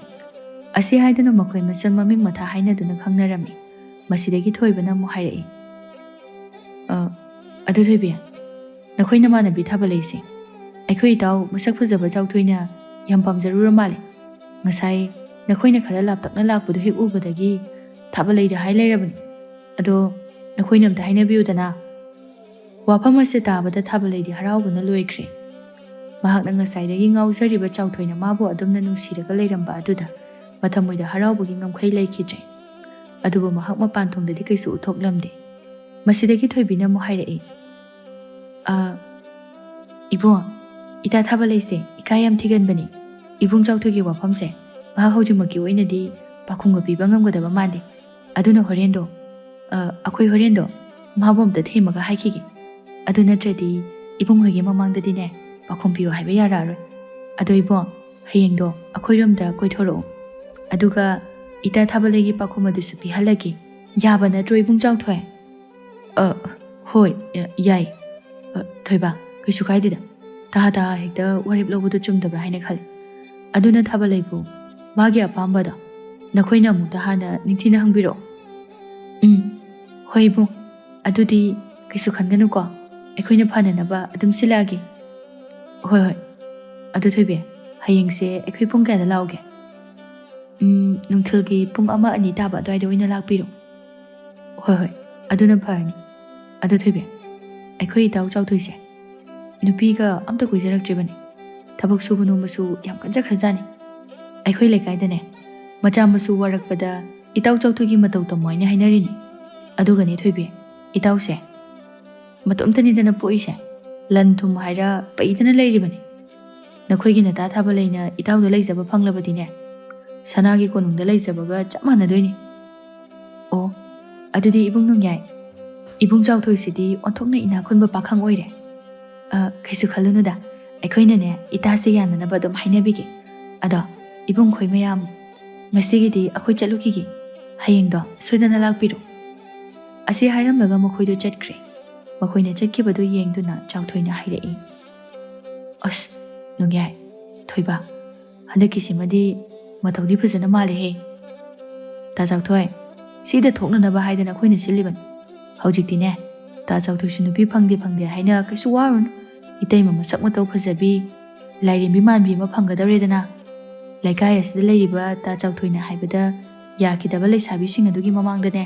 ꯑꯁꯤ ꯍꯥꯏꯗꯨꯅ ꯃꯈꯣꯏ ꯃꯁꯦꯜ ꯃꯃꯤꯡ ꯃꯊꯥ ꯍꯥꯏꯅꯗꯨꯅ ꯈꯪꯅꯔꯝꯃꯤ꯫ ꯃꯁꯤꯗꯒꯤ ꯊꯣꯏꯕꯅ ꯑꯃꯨꯛ ꯍꯥꯏꯔꯛꯏ, "ꯑ, ꯑꯗꯨ ꯊꯣꯏꯕꯤ, ꯅꯈꯣꯏ ꯅꯃꯥꯟꯅꯕꯤ ꯊꯥꯕ ꯂꯩꯁꯦ ꯑꯩꯈꯣꯏ ꯏꯇꯥꯎ ꯃꯁꯛ ꯐꯖꯕ ꯆꯥꯎꯊꯣꯏꯅ ꯌꯥꯝ ꯄꯥꯝꯖꯔꯨꯔ ꯃꯥꯜꯂꯦ꯫ ꯉꯁꯥꯏ ꯅꯈꯣꯏꯅ ꯈꯔ ꯂꯥꯞꯇꯛꯅ ꯂꯥꯛꯄꯗꯨ ꯍꯦꯛ ꯎꯕꯗꯒꯤ ꯊꯥꯕꯂꯩꯗ ꯍꯥꯏ ꯂꯩꯔꯕꯅꯤ꯫ ꯑꯗꯣ ꯅꯈꯣꯏꯅ ꯑꯝꯇ ꯍꯥꯏꯅꯕꯤꯌꯨꯗꯅ꯫ ꯋꯥꯐꯝ ꯑꯁꯤ ꯇꯥꯕꯗ ꯊꯥꯕꯂꯩꯗꯤ ꯍꯔꯥꯎꯕꯅ ꯂꯣꯏꯈ꯭ꯔꯦ꯫ ꯃꯍꯥꯛꯅ ꯉꯁꯥꯏꯗꯒꯤ ꯉꯥꯎꯖꯔꯤꯕ ꯆꯥꯎꯊꯣꯏꯅ ꯃꯥꯕꯨ ꯑꯗꯨꯝꯅ ꯅꯨꯡꯁꯤꯔꯒ ꯂꯩꯔꯝꯕ ꯑꯗꯨꯗ ꯃꯊꯃꯣꯏꯗ ꯍꯔꯥꯎꯕꯒꯤ ꯉꯝꯈꯩ ꯂꯩꯈꯤꯗ꯭ꯔꯦ꯫ ꯑꯗꯨꯕꯨ ꯃꯍꯥꯛ ꯃꯄꯥꯟ ꯊꯣꯡꯗꯗꯤ ꯀꯩꯁꯨ ꯎꯠꯊꯣꯛꯂꯝꯗꯦ꯫ ꯃꯁꯤꯗꯒꯤ ꯊꯣꯏꯕꯤꯅ ꯑꯃꯨꯛ ꯍꯥꯏꯔꯛꯏ, "ꯑ, ꯏꯕꯨꯡ, ꯏꯇꯥ ꯊꯥꯕꯂꯩꯁꯦ ꯏꯀꯥꯏ ꯌꯥꯝ ꯊꯤꯒꯟꯕꯅꯤ꯫ ꯏꯕꯨꯡ ꯆꯥꯎꯊꯣꯏꯒꯤ ꯋꯥꯐꯝꯁꯦ ꯃꯍꯥꯛ ꯍꯧꯖꯤꯛꯃꯛꯀꯤ ꯑꯣꯏꯅꯗꯤ ꯄꯥꯎꯈꯨꯝꯒ ꯄꯤꯕ ꯉꯝꯒꯗꯕ ꯃꯥꯟꯗꯦ꯫ ꯑꯗꯨꯅ ꯍꯣꯔꯦꯟꯗꯣ, ꯑ, ꯑꯩꯈꯣꯏ ꯍꯣꯔꯦꯟꯗꯣ ꯃꯥꯕꯨ ꯑꯝꯇ ꯊꯦꯝꯃꯒ ꯍꯥꯏꯈꯤꯒꯦ꯫ ꯑꯗꯨ ꯅꯠꯇ꯭ꯔꯗꯤ ꯏꯕꯨꯡ ꯍꯣꯏꯒꯤ ꯃꯃꯥꯡꯗꯗꯤꯅꯦ ꯄꯥꯎꯈꯨꯝ ꯄꯤꯌꯨ ꯍꯥꯏꯕ ꯌꯥꯔꯛꯑꯔꯣꯏ꯫ ꯑꯗꯣ ꯏꯕꯨꯡ, ꯍꯌꯦꯡꯗꯣ ꯑꯩꯈꯣꯏꯔꯣꯝꯗ ꯀꯣꯏꯊꯣꯔꯛꯎ꯫ ꯑꯗꯨꯒ ꯏꯇꯥ ꯊꯥꯕꯂꯩꯒꯤ ꯄꯥꯎꯈꯨꯝ ꯑꯗꯨꯁꯨ ꯄꯤꯍꯜꯂꯒꯦ꯫ ꯌꯥꯕ ꯅꯠꯇ꯭ꯔꯣ ꯏꯕꯨꯡ ꯆꯥꯎꯊꯣꯏ?" "ꯑ, ꯍꯣꯏ, ꯑ, ꯌꯥꯏ꯫ ꯑ, ꯊꯣꯏꯕ, ꯀꯩꯁꯨ ꯀꯥꯏꯗꯦꯗ꯫ ꯇꯍꯥ ꯇꯍꯥ ꯍꯦꯛꯇ ꯋꯥꯔꯦꯞ ꯂꯧꯕꯗꯣ ꯆꯨꯝꯗꯕ꯭ꯔꯥ ꯍꯥꯏꯅ ꯈꯜꯂꯤ꯫ ꯑꯗꯨꯅ ꯊꯥꯕꯂꯩꯕꯨ ꯃꯥꯒꯤ ꯑꯄꯥꯝꯕꯗꯣ ꯅꯈꯣꯏꯅ ꯑꯃꯨꯛꯇ ꯍꯥꯟꯅ ꯅꯤꯡꯊꯤꯅ ꯍꯪꯕꯤꯔꯛꯑꯣ꯫" "ꯎꯝ, ꯍꯣꯏ ꯏꯕꯨꯡ, ꯑꯗꯨꯗꯤ ꯀꯩꯁꯨ ꯈꯟꯒꯅꯨꯀꯣ, ꯑꯩꯈꯣꯏꯅ ꯐꯅꯅꯕ ꯑꯗꯨꯝ ꯁꯤꯜꯂꯛꯑꯒꯦ꯫" "ꯍꯣꯏ, ꯍꯣꯏ꯫ ꯑꯗꯨ ꯊꯣꯏꯕꯤ, ꯍꯌꯦꯡꯁꯦ ꯑꯩꯈꯣꯏ ꯄꯨꯡ ꯀꯌꯥꯗ ꯂꯥꯛꯎꯒꯦ?" "ꯎꯝ, ꯅꯨꯡꯊꯤꯜꯒꯤ ꯄꯨꯡ ꯑꯃ ꯑꯅꯤ ꯇꯥꯕ ꯑꯗꯨꯋꯥꯏꯗ ꯑꯣꯏꯅ ꯂꯥꯛꯄꯤꯔꯣ꯫" "ꯍꯣꯏ, ꯍꯣꯏ, ꯑꯗꯨꯅ ꯐꯔꯅꯤ꯫ ꯑꯗꯨ ꯊꯣꯏꯕꯤ, ꯑꯩꯈꯣꯏ ꯏꯇꯥꯎ ꯆꯥꯎꯊꯣꯏꯁꯦ ꯅꯨꯄꯤꯒ ꯑꯝꯇ ꯀꯣꯏꯖꯔꯛꯇ꯭ꯔꯤꯕꯅꯤ꯫ ꯊꯕꯛ ꯁꯨꯕ ꯅꯣꯝꯕꯁꯨ ꯌꯥꯝ ꯀꯟꯖꯈ꯭ꯔꯖꯥꯠꯅꯤ꯫ ꯑꯩꯈꯣꯏ ꯂꯩꯀꯥꯏꯗꯅꯦ ꯃꯆꯥ ꯃꯁꯨ ꯋꯥꯔꯛꯄꯗ ꯏꯇꯥꯎ ꯆꯥꯎꯊꯣꯏꯒꯤ ꯃꯇꯧ ꯇꯝꯃꯣ ꯍꯥꯏꯅ ꯍꯥꯏꯅꯔꯤꯅꯤ꯫ ꯑꯗꯨꯒꯅꯦ ꯊꯣꯏꯕꯤ, ꯏꯇꯥꯎꯁꯦ ꯃꯇꯣꯝꯇꯅꯤꯗꯅ ꯄꯣꯛꯏꯁꯦ, ꯂꯟ ꯊꯨꯝ ꯍꯥꯏꯔ ꯄꯩꯗꯅ ꯂꯩꯔꯤꯕꯅꯤ꯫ ꯅꯈꯣꯏꯒꯤ ꯅꯇꯥ ꯊꯥꯕꯂꯩꯅ ꯏꯇꯥꯎꯗ ꯂꯩꯖꯕ ꯐꯪꯂꯕꯗꯤꯅꯦ, ꯁꯅꯥꯒꯤ ꯀꯣꯅꯨꯡꯗ ꯂꯩꯖꯕꯒ ꯆꯞ ꯃꯥꯟꯅꯗꯣꯏꯅꯤ꯫" "ꯑꯣ, ꯑꯗꯨꯗꯤ ꯏꯕꯨꯡ ꯅꯣꯡꯌꯥꯏ, ꯏꯕꯨꯡ ꯆꯥꯎꯊꯣꯏꯁꯤꯗꯤ ꯑꯣꯟꯊꯣꯛꯅ ꯏꯅꯥꯛ ꯈꯨꯟꯕ ꯄꯥꯈꯪ ꯑꯣꯏꯔꯦ꯫" "ꯑ, ꯀꯩꯁꯨ ꯈꯜꯂꯨꯅꯨꯗ, ꯑꯩꯈꯣꯏꯅꯅꯦ ꯏꯇꯥꯁꯦ ꯌꯥꯅꯅꯕ ꯑꯗꯨꯝ ꯍꯥꯏꯅꯕꯤꯒꯦ꯫ ꯑꯗꯣ ꯏꯕꯨꯡ ꯈꯣꯏ ꯃꯌꯥꯝ, ꯉꯁꯤꯒꯤꯗꯤ ꯑꯩꯈꯣꯏ ꯆꯠꯂꯨꯈꯤꯒꯦ꯫ ꯍꯌꯦꯡꯗꯣ ꯁꯣꯏꯗꯅ ꯂꯥꯛꯄꯤꯔꯣ꯫" ꯑꯁꯤ ꯍꯥꯏꯔꯝꯂꯒ ꯃꯈꯣꯏꯗꯨ ꯆꯠꯈ꯭ꯔꯦ꯫ ꯃꯈꯣꯏꯅ ꯆꯠꯈꯤꯕꯗꯨ ꯌꯦꯡꯗꯨꯅ ꯆꯥꯎꯊꯣꯏꯅ ꯍꯥꯏꯔꯛꯏ, "ꯑꯁ, ꯅꯣꯡꯌꯥꯏ, ꯊꯣꯏꯕ, ꯍꯟꯗꯛꯀꯤꯁꯤꯃꯗꯤ ꯃꯇꯧꯗꯤ ꯐꯖꯅ ꯃꯥꯜꯂꯦꯍꯦ꯫ ꯇꯥ ꯆꯥꯎꯊꯣꯏ, ꯁꯤꯗ ꯊꯣꯛꯅꯅꯕ ꯍꯥꯏꯗꯅ ꯑꯩꯈꯣꯏꯅ ꯁꯤꯜꯂꯤꯕꯅꯤ꯫ ꯍꯧꯖꯤꯛꯇꯤꯅꯦ, ꯇꯥ ꯆꯥꯎꯊꯣꯏꯁꯨ ꯅꯨꯄꯤ ꯐꯪꯗꯦ ꯐꯪꯗꯦ ꯍꯥꯏꯅ ꯀꯩꯁꯨ ꯋꯥꯔꯨꯅꯨ꯫ ꯏꯇꯩꯃ ꯃꯁꯛ ꯃꯇꯧ ꯐꯖꯕꯤ, ꯂꯥꯏꯔꯦꯝꯕꯤ ꯃꯥꯟꯕꯤ ꯑꯃ ꯐꯪꯒꯗꯧꯔꯦꯗꯅ꯫ ꯂꯩꯀꯥꯏ ꯑꯁꯤꯗ ꯂꯩꯔꯤꯕ ꯇꯥ ꯆꯥꯎꯊꯣꯏꯅ ꯍꯥꯏꯕꯗ ꯌꯥꯈꯤꯗꯕ ꯂꯩꯁꯥꯕꯤꯁꯤꯡ ꯑꯗꯨꯒꯤ ꯃꯃꯥꯡꯗꯅꯦ,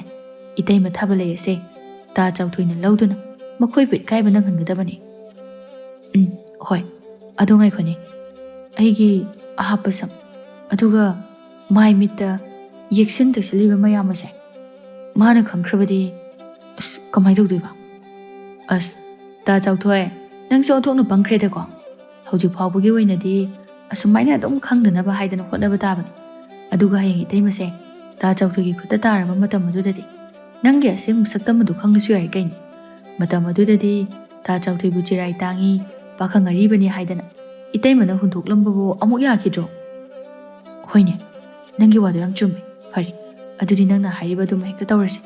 ꯏꯇꯩꯃ ꯊꯥꯕ ꯂꯩ ꯑꯁꯦ ꯇꯥ ꯆꯥꯎꯊꯣꯏꯅ ꯂꯧꯗꯨꯅ ꯃꯈꯣꯏꯕꯨ ꯏꯀꯥꯏꯕ ꯅꯪꯍꯟꯒꯗꯕꯅꯤ꯫ ꯎꯝ, ꯍꯣꯏ꯫ ꯑꯗꯣ ꯉꯥꯏꯈꯣꯅꯦ, ꯑꯩꯒꯤ ꯑꯍꯥꯞꯄ ꯁꯝ, ꯑꯗꯨꯒ ꯃꯥꯏ ꯃꯤꯠꯇ ꯌꯦꯛꯁꯤꯟ ꯇꯩꯁꯤꯜꯂꯤꯕ ꯃꯌꯥꯝ ꯑꯁꯦ ꯃꯥꯅ ꯈꯪꯈ꯭ꯔꯕꯗꯤ, ꯑꯁ, ꯀꯃꯥꯏꯅ ꯇꯧꯗꯣꯏꯕ? ꯑꯁ, ꯇꯥ ꯆꯥꯎꯊꯣꯏ, ꯅꯪꯁꯦ ꯑꯣꯟꯊꯣꯛꯅ ꯄꯪꯈ꯭ꯔꯦꯗꯀꯣ꯫ ꯍꯧꯖꯤꯛ ꯐꯥꯎꯕꯒꯤ ꯑꯣꯏꯅꯗꯤ ꯑꯁꯨꯃꯥꯏꯅ ꯑꯗꯨꯝ ꯈꯪꯗꯅꯕ ꯍꯥꯏꯗꯅ ꯍꯣꯠꯅꯕ ꯇꯥꯕꯅꯤ꯫ ꯑꯗꯨꯒ ꯍꯌꯦꯡ ꯏꯇꯩꯃꯁꯦ ꯇꯥ ꯆꯥꯎꯊꯣꯏꯒꯤ ꯈꯨꯠꯇ ꯇꯥꯔꯕ ꯃꯇꯝ ꯑꯗꯨꯗꯗꯤ ꯅꯪꯒꯤ ꯑꯁꯦꯡꯕ ꯁꯛꯇꯝ ꯑꯗꯨ ꯈꯪꯂꯁꯨ ꯌꯥꯏ ꯀꯩꯅꯣ꯫ ꯃꯇꯝ ꯑꯗꯨꯗꯗꯤ ꯇꯥ ꯆꯥꯎꯊꯣꯏꯕꯨ ꯆꯤꯔꯥꯏ ꯇꯥꯡꯉꯤ, ꯄꯥꯈꯪ ꯑꯔꯤꯕꯅꯤ ꯍꯥꯏꯗꯅ ꯏꯇꯩꯃꯅ ꯍꯨꯟꯗꯣꯛꯂꯝꯕꯕꯨ ꯑꯃꯨꯛ ꯌꯥꯈꯤꯗ꯭ꯔꯣ? ꯍꯣꯏꯅꯦ, ꯅꯪꯒꯤ ꯋꯥꯗꯣ ꯌꯥꯝ ꯆꯨꯝꯃꯦ꯫ ꯐꯔꯦ, ꯑꯗꯨꯗꯤ ꯅꯪꯅ ꯍꯥꯏꯔꯤꯕ ꯑꯗꯨꯃ ꯍꯦꯛꯇ ꯇꯧꯔꯁꯤ꯫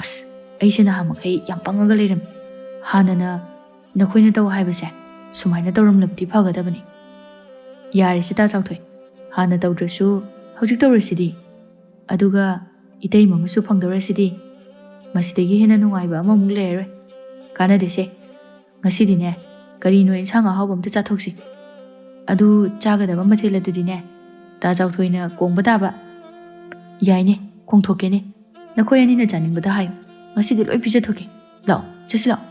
ꯑꯁ, ꯑꯩꯁꯦ ꯅꯍꯥꯟ ꯃꯈꯩ ꯌꯥꯝ ꯄꯪꯉꯒ ꯂꯩꯔꯝꯃꯤ꯫ ꯍꯥꯟꯅꯅ ꯅꯈꯣꯏꯅ ꯇꯧ ꯍꯥꯏꯕꯁꯦ ꯁꯨꯃꯥꯏꯅ ꯇꯧꯔꯝꯂꯕꯗꯤ ꯐꯒꯗꯕꯅꯤ꯫ ꯌꯥꯔꯦꯁꯦ ꯇꯥ ꯆꯥꯎꯊꯣꯏ, ꯍꯥꯟꯅ ꯇꯧꯗ꯭ꯔꯁꯨ ꯍꯧꯖꯤꯛ ꯇꯧꯔꯁꯤꯗꯤ꯫ ꯑꯗꯨꯒ ꯏꯇꯩꯃ ꯑꯃꯁꯨ ꯐꯪꯗꯧꯔꯁꯤꯗꯤ꯫ ꯃꯁꯤꯗꯒꯤ ꯍꯦꯟꯅ ꯅꯨꯡꯉꯥꯏꯕ ꯑꯃꯃꯨꯛ ꯂꯩꯔꯔꯣꯏ꯫ ꯀꯥꯟꯅꯗꯦꯁꯦ, ꯉꯁꯤꯗꯤꯅꯦ, ꯀꯔꯤꯅꯣ ꯏꯟꯁꯥꯡ ꯑꯍꯥꯎꯕ ꯑꯝꯇ ꯆꯥꯊꯣꯛꯁꯤ꯫ ꯑꯗꯨ ꯆꯥꯒꯗꯕ ꯃꯊꯦꯜ ꯑꯗꯨꯗꯤꯅꯦ, ꯇꯥ ꯆꯥꯎꯊꯣꯏꯅ ꯀꯣꯡꯕ ꯇꯥꯕ꯫ ꯌꯥꯏꯅꯦ, ꯀꯣꯡꯊꯣꯛꯀꯦꯅꯦ꯫ ꯅꯈꯣꯏ ꯑꯅꯤꯅ ꯆꯥꯅꯤꯡꯕꯗ ꯍꯥꯏꯌꯨ, ꯉꯁꯤꯗꯤ ꯂꯣꯏ ꯄꯤꯖꯊꯣꯛꯀꯦ꯫ ꯂꯥꯛꯑꯣ, ꯆꯠꯁꯤ ꯂꯥꯛꯑꯣ꯫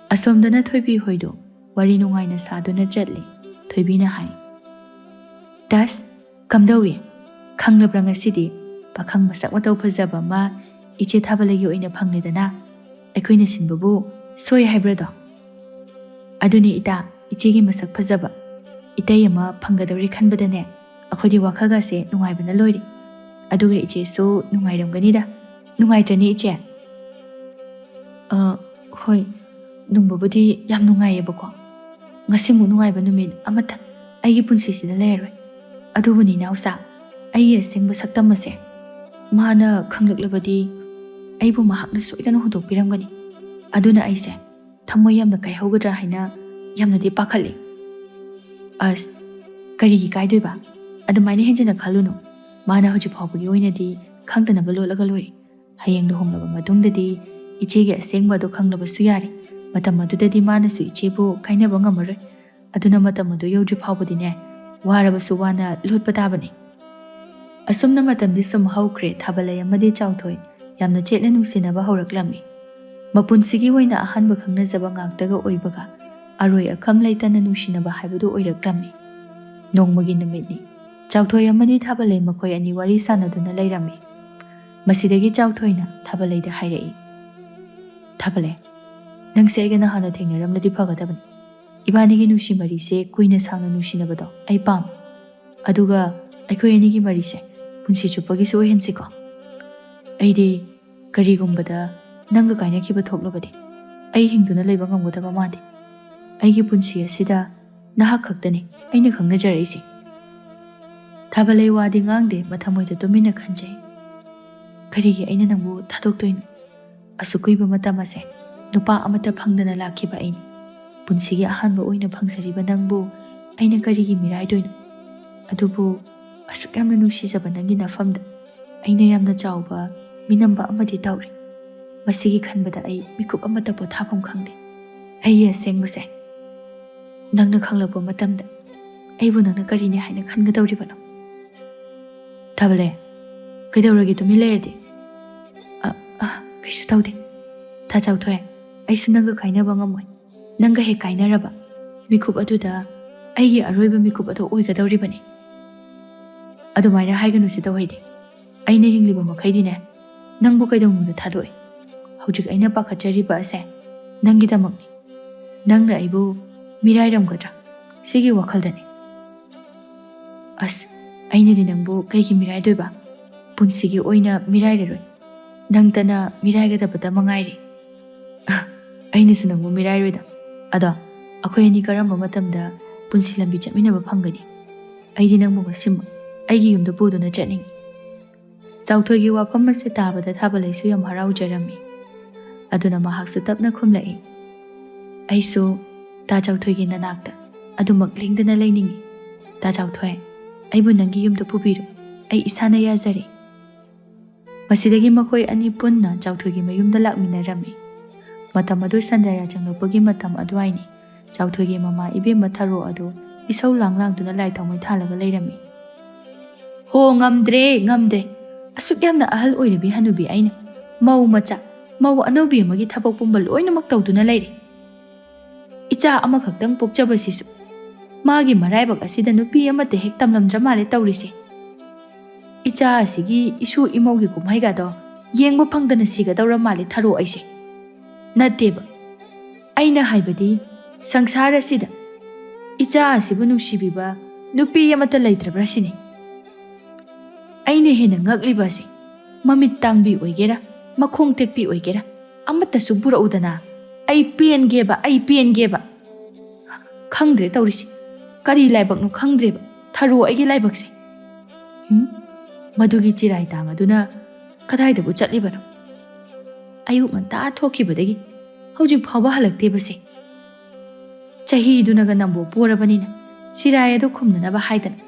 ꯑꯁꯣꯝꯗꯅ ꯊꯣꯏꯕꯤ ꯍꯣꯏꯗꯣ ꯋꯥꯔꯤ ꯅꯨꯡꯉꯥꯏꯅ ꯁꯥꯗꯨꯅ ꯆꯠꯂꯤ꯫ ꯊꯣꯏꯕꯤꯅ ꯍꯥꯏ, "ꯇꯁ, ꯀꯝꯗꯧꯏ? ꯈꯪꯂꯕ꯭ꯔꯥ ꯉꯁꯤꯗꯤ ꯄꯥꯈꯪ ꯃꯁꯛ ꯃꯇꯧ ꯐꯖꯕ ꯑꯃ ꯏꯆꯦ ꯊꯥꯕꯂꯩꯒꯤ ꯑꯣꯏꯅ ꯐꯪꯂꯦꯗꯅ? ꯑꯩꯈꯣꯏꯅ ꯁꯤꯟꯕꯕꯨ ꯁꯣꯏ ꯍꯥꯏꯕ꯭ꯔꯥꯗꯣ?" "ꯑꯗꯨꯅꯤ ꯏꯇꯥ, ꯏꯆꯦꯒꯤ ꯃꯁꯛ ꯐꯖꯕ ꯏꯇꯩ ꯑꯃ ꯐꯪꯒꯗꯧꯔꯦ ꯈꯟꯕꯗꯅꯦ, ꯑꯩꯈꯣꯏꯗꯤ ꯋꯥꯈꯜꯒꯁꯦ ꯅꯨꯡꯉꯥꯏꯕꯅ ꯂꯣꯏꯔꯦ꯫ ꯑꯗꯨꯒ ꯏꯆꯦꯁꯨ ꯅꯨꯡꯉꯥꯏꯔꯝꯒꯅꯤꯗ꯫ ꯅꯨꯡꯉꯥꯏꯇ꯭ꯔꯅꯦ ꯏꯆꯦ?" "ꯑ, ꯍꯣꯏ, ꯅꯨꯡꯕꯕꯨꯗꯤ ꯌꯥꯝ ꯅꯨꯡꯉꯥꯏꯌꯦꯕꯀꯣ꯫ ꯉꯁꯤꯃꯨꯛ ꯅꯨꯡꯉꯥꯏꯕ ꯅꯨꯃꯤꯠ ꯑꯃꯠꯇ ꯑꯩꯒꯤ ꯄꯨꯟꯁꯤꯁꯤꯗ ꯂꯩꯔꯔꯣꯏ꯫ ꯑꯗꯨꯕꯨꯅꯤ ꯏꯅꯥꯎꯆꯥ, ꯑꯩꯒꯤ ꯑꯁꯦꯡꯕ ꯁꯛꯇꯝ ꯑꯁꯦ ꯃꯥꯅ ꯈꯪꯂꯛꯂꯕꯗꯤ ꯑꯩꯕꯨ ꯃꯍꯥꯛꯅ ꯁꯣꯏꯗꯅ ꯍꯨꯟꯗꯣꯛꯄꯤꯔꯝꯒꯅꯤ꯫ ꯑꯗꯨꯅ ꯑꯩꯁꯦ ꯊꯃꯣꯏ ꯌꯥꯝꯅ ꯀꯥꯏꯍꯧꯒꯗ꯭ꯔꯥ ꯍꯥꯏꯅ ꯌꯥꯝꯅꯗꯤ ꯄꯥꯈꯠꯂꯤ꯫" "ꯑꯁ, ꯀꯔꯤꯒꯤ ꯀꯥꯏꯗꯣꯏꯕ? ꯑꯗꯨꯃꯥꯏꯅ ꯍꯦꯟꯖꯤꯟꯅ ꯈꯜꯂꯨꯅꯨ꯫ ꯃꯥꯅ ꯍꯧꯖꯤꯛ ꯐꯥꯎꯕꯒꯤ ꯑꯣꯏꯅꯗꯤ ꯈꯪꯗꯅꯕ ꯂꯣꯠꯂꯒ ꯂꯣꯏꯔꯦ꯫ ꯍꯌꯦꯡ ꯂꯨꯍꯣꯡꯂꯕ ꯃꯇꯨꯡꯗꯗꯤ ꯏꯆꯦꯒꯤ ꯑꯁꯦꯡꯕ ꯑꯗꯨ ꯈꯪꯂꯕꯁꯨ ꯌꯥꯔꯦ꯫ ꯃꯇꯝ ꯑꯗꯨꯗꯗꯤ ꯃꯥꯅꯁꯨ ꯏꯆꯦꯕꯨ ꯀꯥꯏꯅꯕ ꯉꯝꯃꯔꯣꯏ꯫ ꯑꯗꯨꯅ ꯃꯇꯝ ꯑꯗꯨ ꯌꯧꯗ꯭ꯔꯤ ꯐꯥꯎꯕꯗꯤꯅꯦ, ꯋꯥꯔꯕꯁꯨ ꯋꯥꯅ ꯂꯣꯠꯄ ꯇꯥꯕꯅꯤ꯫ ꯑꯁꯨꯝꯅ ꯃꯇꯝꯗꯤ ꯁꯨꯝ ꯍꯧꯈ꯭ꯔꯦ꯫ ꯊꯥꯕꯂꯩ ꯑꯃꯗꯤ ꯆꯥꯎꯊꯣꯏ ꯌꯥꯝꯅ ꯆꯦꯠꯅ ꯅꯨꯡꯁꯤꯅꯕ ꯍꯧꯔꯛꯂꯝꯃꯤ꯫ ꯃꯄꯨꯟꯁꯤꯒꯤ ꯑꯣꯏꯅ ꯑꯍꯥꯟꯕ ꯈꯪꯅꯖꯕ ꯉꯥꯛꯇꯒ ꯑꯣꯏꯕꯒ ꯑꯔꯣꯏ ꯑꯈꯝ ꯂꯩꯇꯅ ꯅꯨꯡꯁꯤꯅꯕ ꯍꯥꯏꯕꯗꯨ ꯑꯣꯏꯔꯛꯂꯝꯃꯤ꯫ ꯅꯣꯡꯃꯒꯤ ꯅꯨꯃꯤꯠꯅꯤ꯫ ꯆꯥꯎꯊꯣꯏ ꯑꯃꯗꯤ ꯊꯥꯕꯂꯩ ꯃꯈꯣꯏ ꯑꯅꯤ ꯋꯥꯔꯤ ꯁꯥꯟꯅꯗꯨꯅ ꯂꯩꯔꯝꯃꯤ꯫ ꯃꯁꯤꯗꯒꯤ ꯆꯥꯎꯊꯣꯏꯅ ꯊꯥꯕꯂꯩꯗ ꯍꯥꯏꯔꯛꯏ, "ꯊꯥꯕꯂꯩ, ꯅꯪꯁꯦ ꯑꯩꯒ ꯅꯍꯥꯟꯅ ꯊꯦꯡꯅꯔꯝꯂꯗꯤ ꯐꯒꯗꯕꯅꯤ꯫ ꯏꯕꯥꯅꯤꯒꯤ ꯅꯨꯡꯁꯤ ꯃꯔꯤꯁꯦ ꯀꯨꯏꯅ ꯁꯥꯡꯅ ꯅꯨꯡꯁꯤꯅꯕꯗꯣ ꯑꯩ ꯄꯥꯝꯃꯤ꯫ ꯑꯗꯨꯒ ꯑꯩꯈꯣꯏ ꯑꯅꯤꯒꯤ ꯃꯔꯤꯁꯦ ꯄꯨꯟꯁꯤ ꯆꯨꯞꯄꯒꯤꯁꯨ ꯑꯣꯏꯍꯟꯁꯤꯀꯣ꯫ ꯑꯩꯗꯤ ꯀꯔꯤꯒꯨꯝꯕꯗ ꯅꯪꯒ ꯀꯥꯏꯅꯈꯤꯕ ꯊꯣꯛꯂꯕꯗꯤ ꯑꯩ ꯍꯤꯡꯗꯨꯅ ꯂꯩꯕ ꯉꯝꯒꯗꯕ ꯃꯥꯟꯗꯦ꯫ ꯑꯩꯒꯤ ꯄꯨꯟꯁꯤ ꯑꯁꯤꯗ ꯅꯍꯥꯛ ꯈꯛꯇꯅꯤ ꯑꯩꯅ ꯈꯪꯅꯖꯔꯛꯏꯁꯦ꯫" ꯊꯥꯕꯂꯩ ꯋꯥꯗꯤ ꯉꯥꯡꯗꯦ, ꯃꯊꯃꯣꯏꯗ ꯇꯨꯃꯤꯟꯅ ꯈꯟꯖꯩ꯫ "ꯀꯔꯤꯒꯤ ꯑꯩꯅ ꯅꯪꯕꯨ ꯊꯥꯗꯣꯛꯇꯣꯏꯅꯣ? ꯑꯁꯨꯛ ꯀꯨꯏꯕ ꯃꯇꯝ ꯑꯁꯦ ꯅꯨꯄꯥ ꯑꯃꯠꯇ ꯐꯪꯗꯅ ꯂꯥꯛꯈꯤꯕ ꯑꯩꯅꯤ꯫ ꯄꯨꯟꯁꯤꯒꯤ ꯑꯍꯥꯟꯕ ꯑꯣꯏꯅ ꯐꯪꯖꯔꯤꯕ ꯅꯪꯕꯨ ꯑꯩꯅ ꯀꯔꯤꯒꯤ ꯃꯤꯔꯥꯏꯗꯣꯏꯅꯣ? ꯑꯗꯨꯕꯨ ꯑꯁꯨꯛ ꯌꯥꯝꯅ ꯅꯨꯡꯁꯤꯖꯕ ꯅꯪꯒꯤ ꯅꯐꯝꯗ ꯑꯩꯅ ꯌꯥꯝꯅ ꯆꯥꯎꯕ ꯃꯤꯅꯝꯕ ꯑꯃꯗꯤ ꯇꯧꯔꯦ꯫ ꯃꯁꯤꯒꯤ ꯈꯟꯕꯗ ꯑꯩ ꯃꯤꯀꯨꯞ ꯑꯃꯠꯇ ꯄꯣꯊꯥꯐꯝ ꯈꯪꯗꯦ꯫ ꯑꯩꯒꯤ ꯑꯁꯦꯡꯕꯁꯦ ꯅꯪꯅ ꯈꯪꯂꯛꯄ ꯃꯇꯝꯗ ꯑꯩꯕꯨ ꯅꯪꯅ ꯀꯔꯤꯅꯤ ꯍꯥꯏꯅ ꯈꯟꯒꯗꯧꯔꯤꯕꯅꯣ?" "ꯊꯥꯕꯂꯩ, ꯀꯩꯗꯧꯔꯒꯦ ꯇꯨꯃꯤꯟ ꯂꯩꯔꯗꯤ?" "ꯑ, ꯑ, ꯀꯩꯁꯨ ꯇꯧꯗꯦ꯫ ꯊꯥ ꯆꯥꯎꯊꯣꯏ, ꯑꯩꯁꯨ ꯅꯪꯒ ꯀꯥꯏꯅꯕ ꯉꯝꯃꯣꯏ꯫ ꯅꯪꯒ ꯍꯦꯛ ꯀꯥꯏꯅꯔꯕ ꯃꯤꯀꯨꯞ ꯑꯗꯨꯗ ꯑꯩꯒꯤ ꯑꯔꯣꯏꯕ ꯃꯤꯀꯨꯞ ꯑꯗꯣ ꯑꯣꯏꯒꯗꯧꯔꯤꯕꯅꯤ꯫" "ꯑꯗꯨꯃꯥꯏꯅ ꯍꯥꯏꯒꯅꯨ ꯁꯤꯇꯧꯍꯩꯗꯦ꯫ ꯑꯩꯅ ꯍꯤꯡꯂꯤꯕ ꯃꯈꯩꯗꯤꯅꯦ, ꯅꯪꯕꯨ ꯀꯩꯗꯧꯅꯨꯡꯗ ꯊꯥꯗꯣꯛꯑꯣꯏ꯫ ꯍꯧꯖꯤꯛ ꯑꯩꯅ ꯄꯥꯈꯠꯆꯔꯤꯕ ꯑꯁꯦ ꯅꯪꯒꯤꯗꯃꯛꯅꯤ꯫ ꯅꯪꯅ ꯑꯩꯕꯨ ꯃꯤꯔꯥꯏꯔꯝꯒꯗ꯭ꯔꯥ, ꯁꯤꯒꯤ ꯋꯥꯈꯜꯗꯅꯤ꯫" "ꯑꯁ, ꯑꯩꯅꯗꯤ ꯅꯪꯕꯨ ꯀꯩꯒꯤ ꯃꯤꯔꯥꯏꯗꯣꯏꯕ? ꯄꯨꯟꯁꯤꯒꯤ ꯑꯣꯏꯅ ꯃꯤꯔꯥꯏꯔꯔꯣꯏ꯫ ꯅꯪꯇꯅ ꯃꯤꯔꯥꯏꯒꯗꯕꯇ ꯃꯉꯥꯏꯔꯦ꯫" "ꯑ, ꯑꯩꯅꯁꯨ ꯅꯪꯕꯨ ꯃꯤꯔꯥꯏꯔꯣꯏꯗ꯫ ꯑꯗꯣ ꯑꯩꯈꯣꯏ ꯑꯅꯤ ꯀꯔꯝꯕ ꯃꯇꯝꯗ ꯄꯨꯟꯁꯤ ꯂꯝꯕꯤ ꯆꯠꯃꯤꯟꯅꯕ ꯐꯪꯒꯅꯤ? ꯑꯩꯗꯤ ꯅꯪꯕꯨ ꯉꯁꯤꯃꯛ ꯑꯩꯒꯤ ꯌꯨꯝꯗ ꯄꯨꯗꯨꯅ ꯆꯠꯅꯤꯡꯏ꯫" ꯆꯥꯎꯊꯣꯏꯒꯤ ꯋꯥꯐꯝ ꯑꯁꯤ ꯇꯥꯕꯗ ꯊꯥꯕꯂꯩꯁꯨ ꯌꯥꯝ ꯍꯔꯥꯎꯖꯔꯝꯃꯤ꯫ ꯑꯗꯨꯅ ꯃꯍꯥꯛꯁꯨ ꯇꯞꯅ ꯈꯨꯝꯂꯛꯏ, "ꯑꯩꯁꯨ ꯇꯥ ꯆꯥꯎꯊꯣꯏꯒꯤ ꯅꯅꯥꯛꯇ ꯑꯗꯨꯃꯛ ꯂꯦꯡꯗꯅ ꯂꯩꯅꯤꯡꯏ꯫ ꯇꯥ ꯆꯥꯎꯊꯣꯏ, ꯑꯩꯕꯨ ꯅꯪꯒꯤ ꯌꯨꯝꯗ ꯄꯨꯕꯤꯔꯣ꯫ ꯑꯩ ꯏꯁꯥꯅ ꯌꯥꯖꯔꯦ꯫" ꯃꯁꯤꯗꯒꯤ ꯃꯈꯣꯏ ꯑꯅꯤ ꯄꯨꯟꯅ ꯆꯥꯎꯊꯣꯏꯒꯤ ꯃꯌꯨꯝꯗ ꯂꯥꯛꯃꯤꯟꯅꯔꯝꯃꯤ꯫ ꯃꯇꯝ ꯑꯗꯨ ꯁꯟꯗ꯭ꯌꯥ ꯆꯪꯂꯛꯄꯒꯤ ꯃꯇꯝ ꯑꯗꯨꯋꯥꯏꯅꯤ꯫ ꯆꯥꯎꯊꯣꯏꯒꯤ ꯃꯃꯥ ꯏꯕꯦꯝꯃ ꯊꯔꯣ ꯑꯗꯨ ꯏꯁꯧ ꯂꯥꯡ ꯂꯥꯡꯗꯨꯅ ꯂꯥꯏ ꯊꯥꯎꯃꯩ ꯊꯥꯜꯂꯒ ꯂꯩꯔꯝꯃꯤ꯫ "ꯍꯣ, ꯉꯝꯗ꯭ꯔꯦ, ꯉꯝꯗ꯭ꯔꯦ꯫ ꯑꯁꯨꯛ ꯌꯥꯝꯅ ꯑꯍꯜ ꯑꯣꯏꯔꯕꯤ ꯍꯅꯨꯕꯤ ꯑꯩꯅ ꯃꯧ ꯃꯆꯥ, ꯃꯧ ꯑꯅꯧꯕꯤ ꯑꯃꯒꯤ ꯊꯕꯛ ꯄꯨꯝꯕ ꯂꯣꯏꯅꯃꯛ ꯇꯧꯗꯨꯅ ꯂꯩꯔꯦ꯫ ꯏꯆꯥ ꯑꯃꯈꯛꯇꯪ ꯄꯣꯛꯆꯕꯁꯤꯁꯨ ꯃꯥꯒꯤ ꯃꯔꯥꯏꯕꯛ ꯑꯁꯤꯗ ꯅꯨꯄꯤ ꯑꯃꯠꯇ ꯍꯦꯛ ꯇꯝꯂꯝꯗ꯭ꯔ ꯃꯥꯜꯂꯦ ꯇꯧꯔꯤꯁꯦ꯫ ꯏꯆꯥ ꯑꯁꯤꯒꯤ ꯏꯁꯨ ꯏꯃꯧꯒꯤ ꯀꯨꯝꯍꯩꯒꯗꯣ ꯌꯦꯡꯕ ꯐꯪꯗꯅ ꯁꯤꯒꯗꯧꯔ ꯃꯥꯜꯂꯦ ꯊꯔꯣ ꯑꯩꯁꯦ꯫ ꯅꯠꯇꯦꯕ, ꯑꯩꯅ ꯍꯥꯏꯕꯗꯤ ꯁꯪꯁꯥꯔ ꯑꯁꯤꯗ ꯏꯆꯥ ꯑꯁꯤꯕꯨ ꯅꯨꯡꯁꯤꯕꯤꯕ ꯅꯨꯄꯤ ꯑꯃꯠꯇ ꯂꯩꯇ꯭ꯔꯕ꯭ꯔꯥ ꯁꯤꯅꯤ꯫ ꯑꯩꯅ ꯍꯦꯟꯅ ꯉꯛꯂꯤꯕ ꯑꯁꯤ ꯃꯃꯤꯠ ꯇꯥꯡꯕꯤ ꯑꯣꯏꯒꯦꯔꯥ, ꯃꯈꯣꯡ ꯇꯦꯛꯄꯤ ꯑꯣꯏꯒꯦꯔꯥ, ꯑꯃꯠꯇꯁꯨ ꯄꯨꯔꯛꯎꯗꯅ꯫ ꯑꯩ ꯄꯦꯟꯒꯦꯕ, ꯑꯩ ꯄꯦꯟꯒꯦꯕ꯫ ꯈꯪꯗ꯭ꯔꯦ ꯇꯧꯔꯤꯁꯤ, ꯀꯔꯤ ꯂꯥꯏꯕꯛꯅꯣ ꯈꯪꯗ꯭ꯔꯦꯕ ꯊꯔꯣ ꯑꯩꯒꯤ ꯂꯥꯏꯕꯛꯁꯦ꯫ ꯎꯝ? ꯃꯗꯨꯒꯤ ꯆꯤꯔꯥꯏ ꯇꯥꯡ ꯑꯗꯨꯅ ꯀꯗꯥꯏꯗꯕꯨ ꯆꯠꯂꯤꯕꯅꯣ? ꯑꯌꯨꯛ ꯉꯟꯇꯥ ꯊꯣꯛꯈꯤꯕꯗꯒꯤ ꯍꯧꯖꯤꯛ ꯐꯥꯎꯕ ꯍꯜꯂꯛꯇꯦꯕꯁꯦ꯫ ꯆꯍꯤꯗꯨꯅꯒ ꯅꯝꯕꯣ ꯄꯣꯔꯕꯅꯤꯅ ꯆꯤꯔꯥꯏ ꯑꯗꯨ ꯈꯨꯝꯅꯅꯕ ꯍꯥꯏꯗꯅ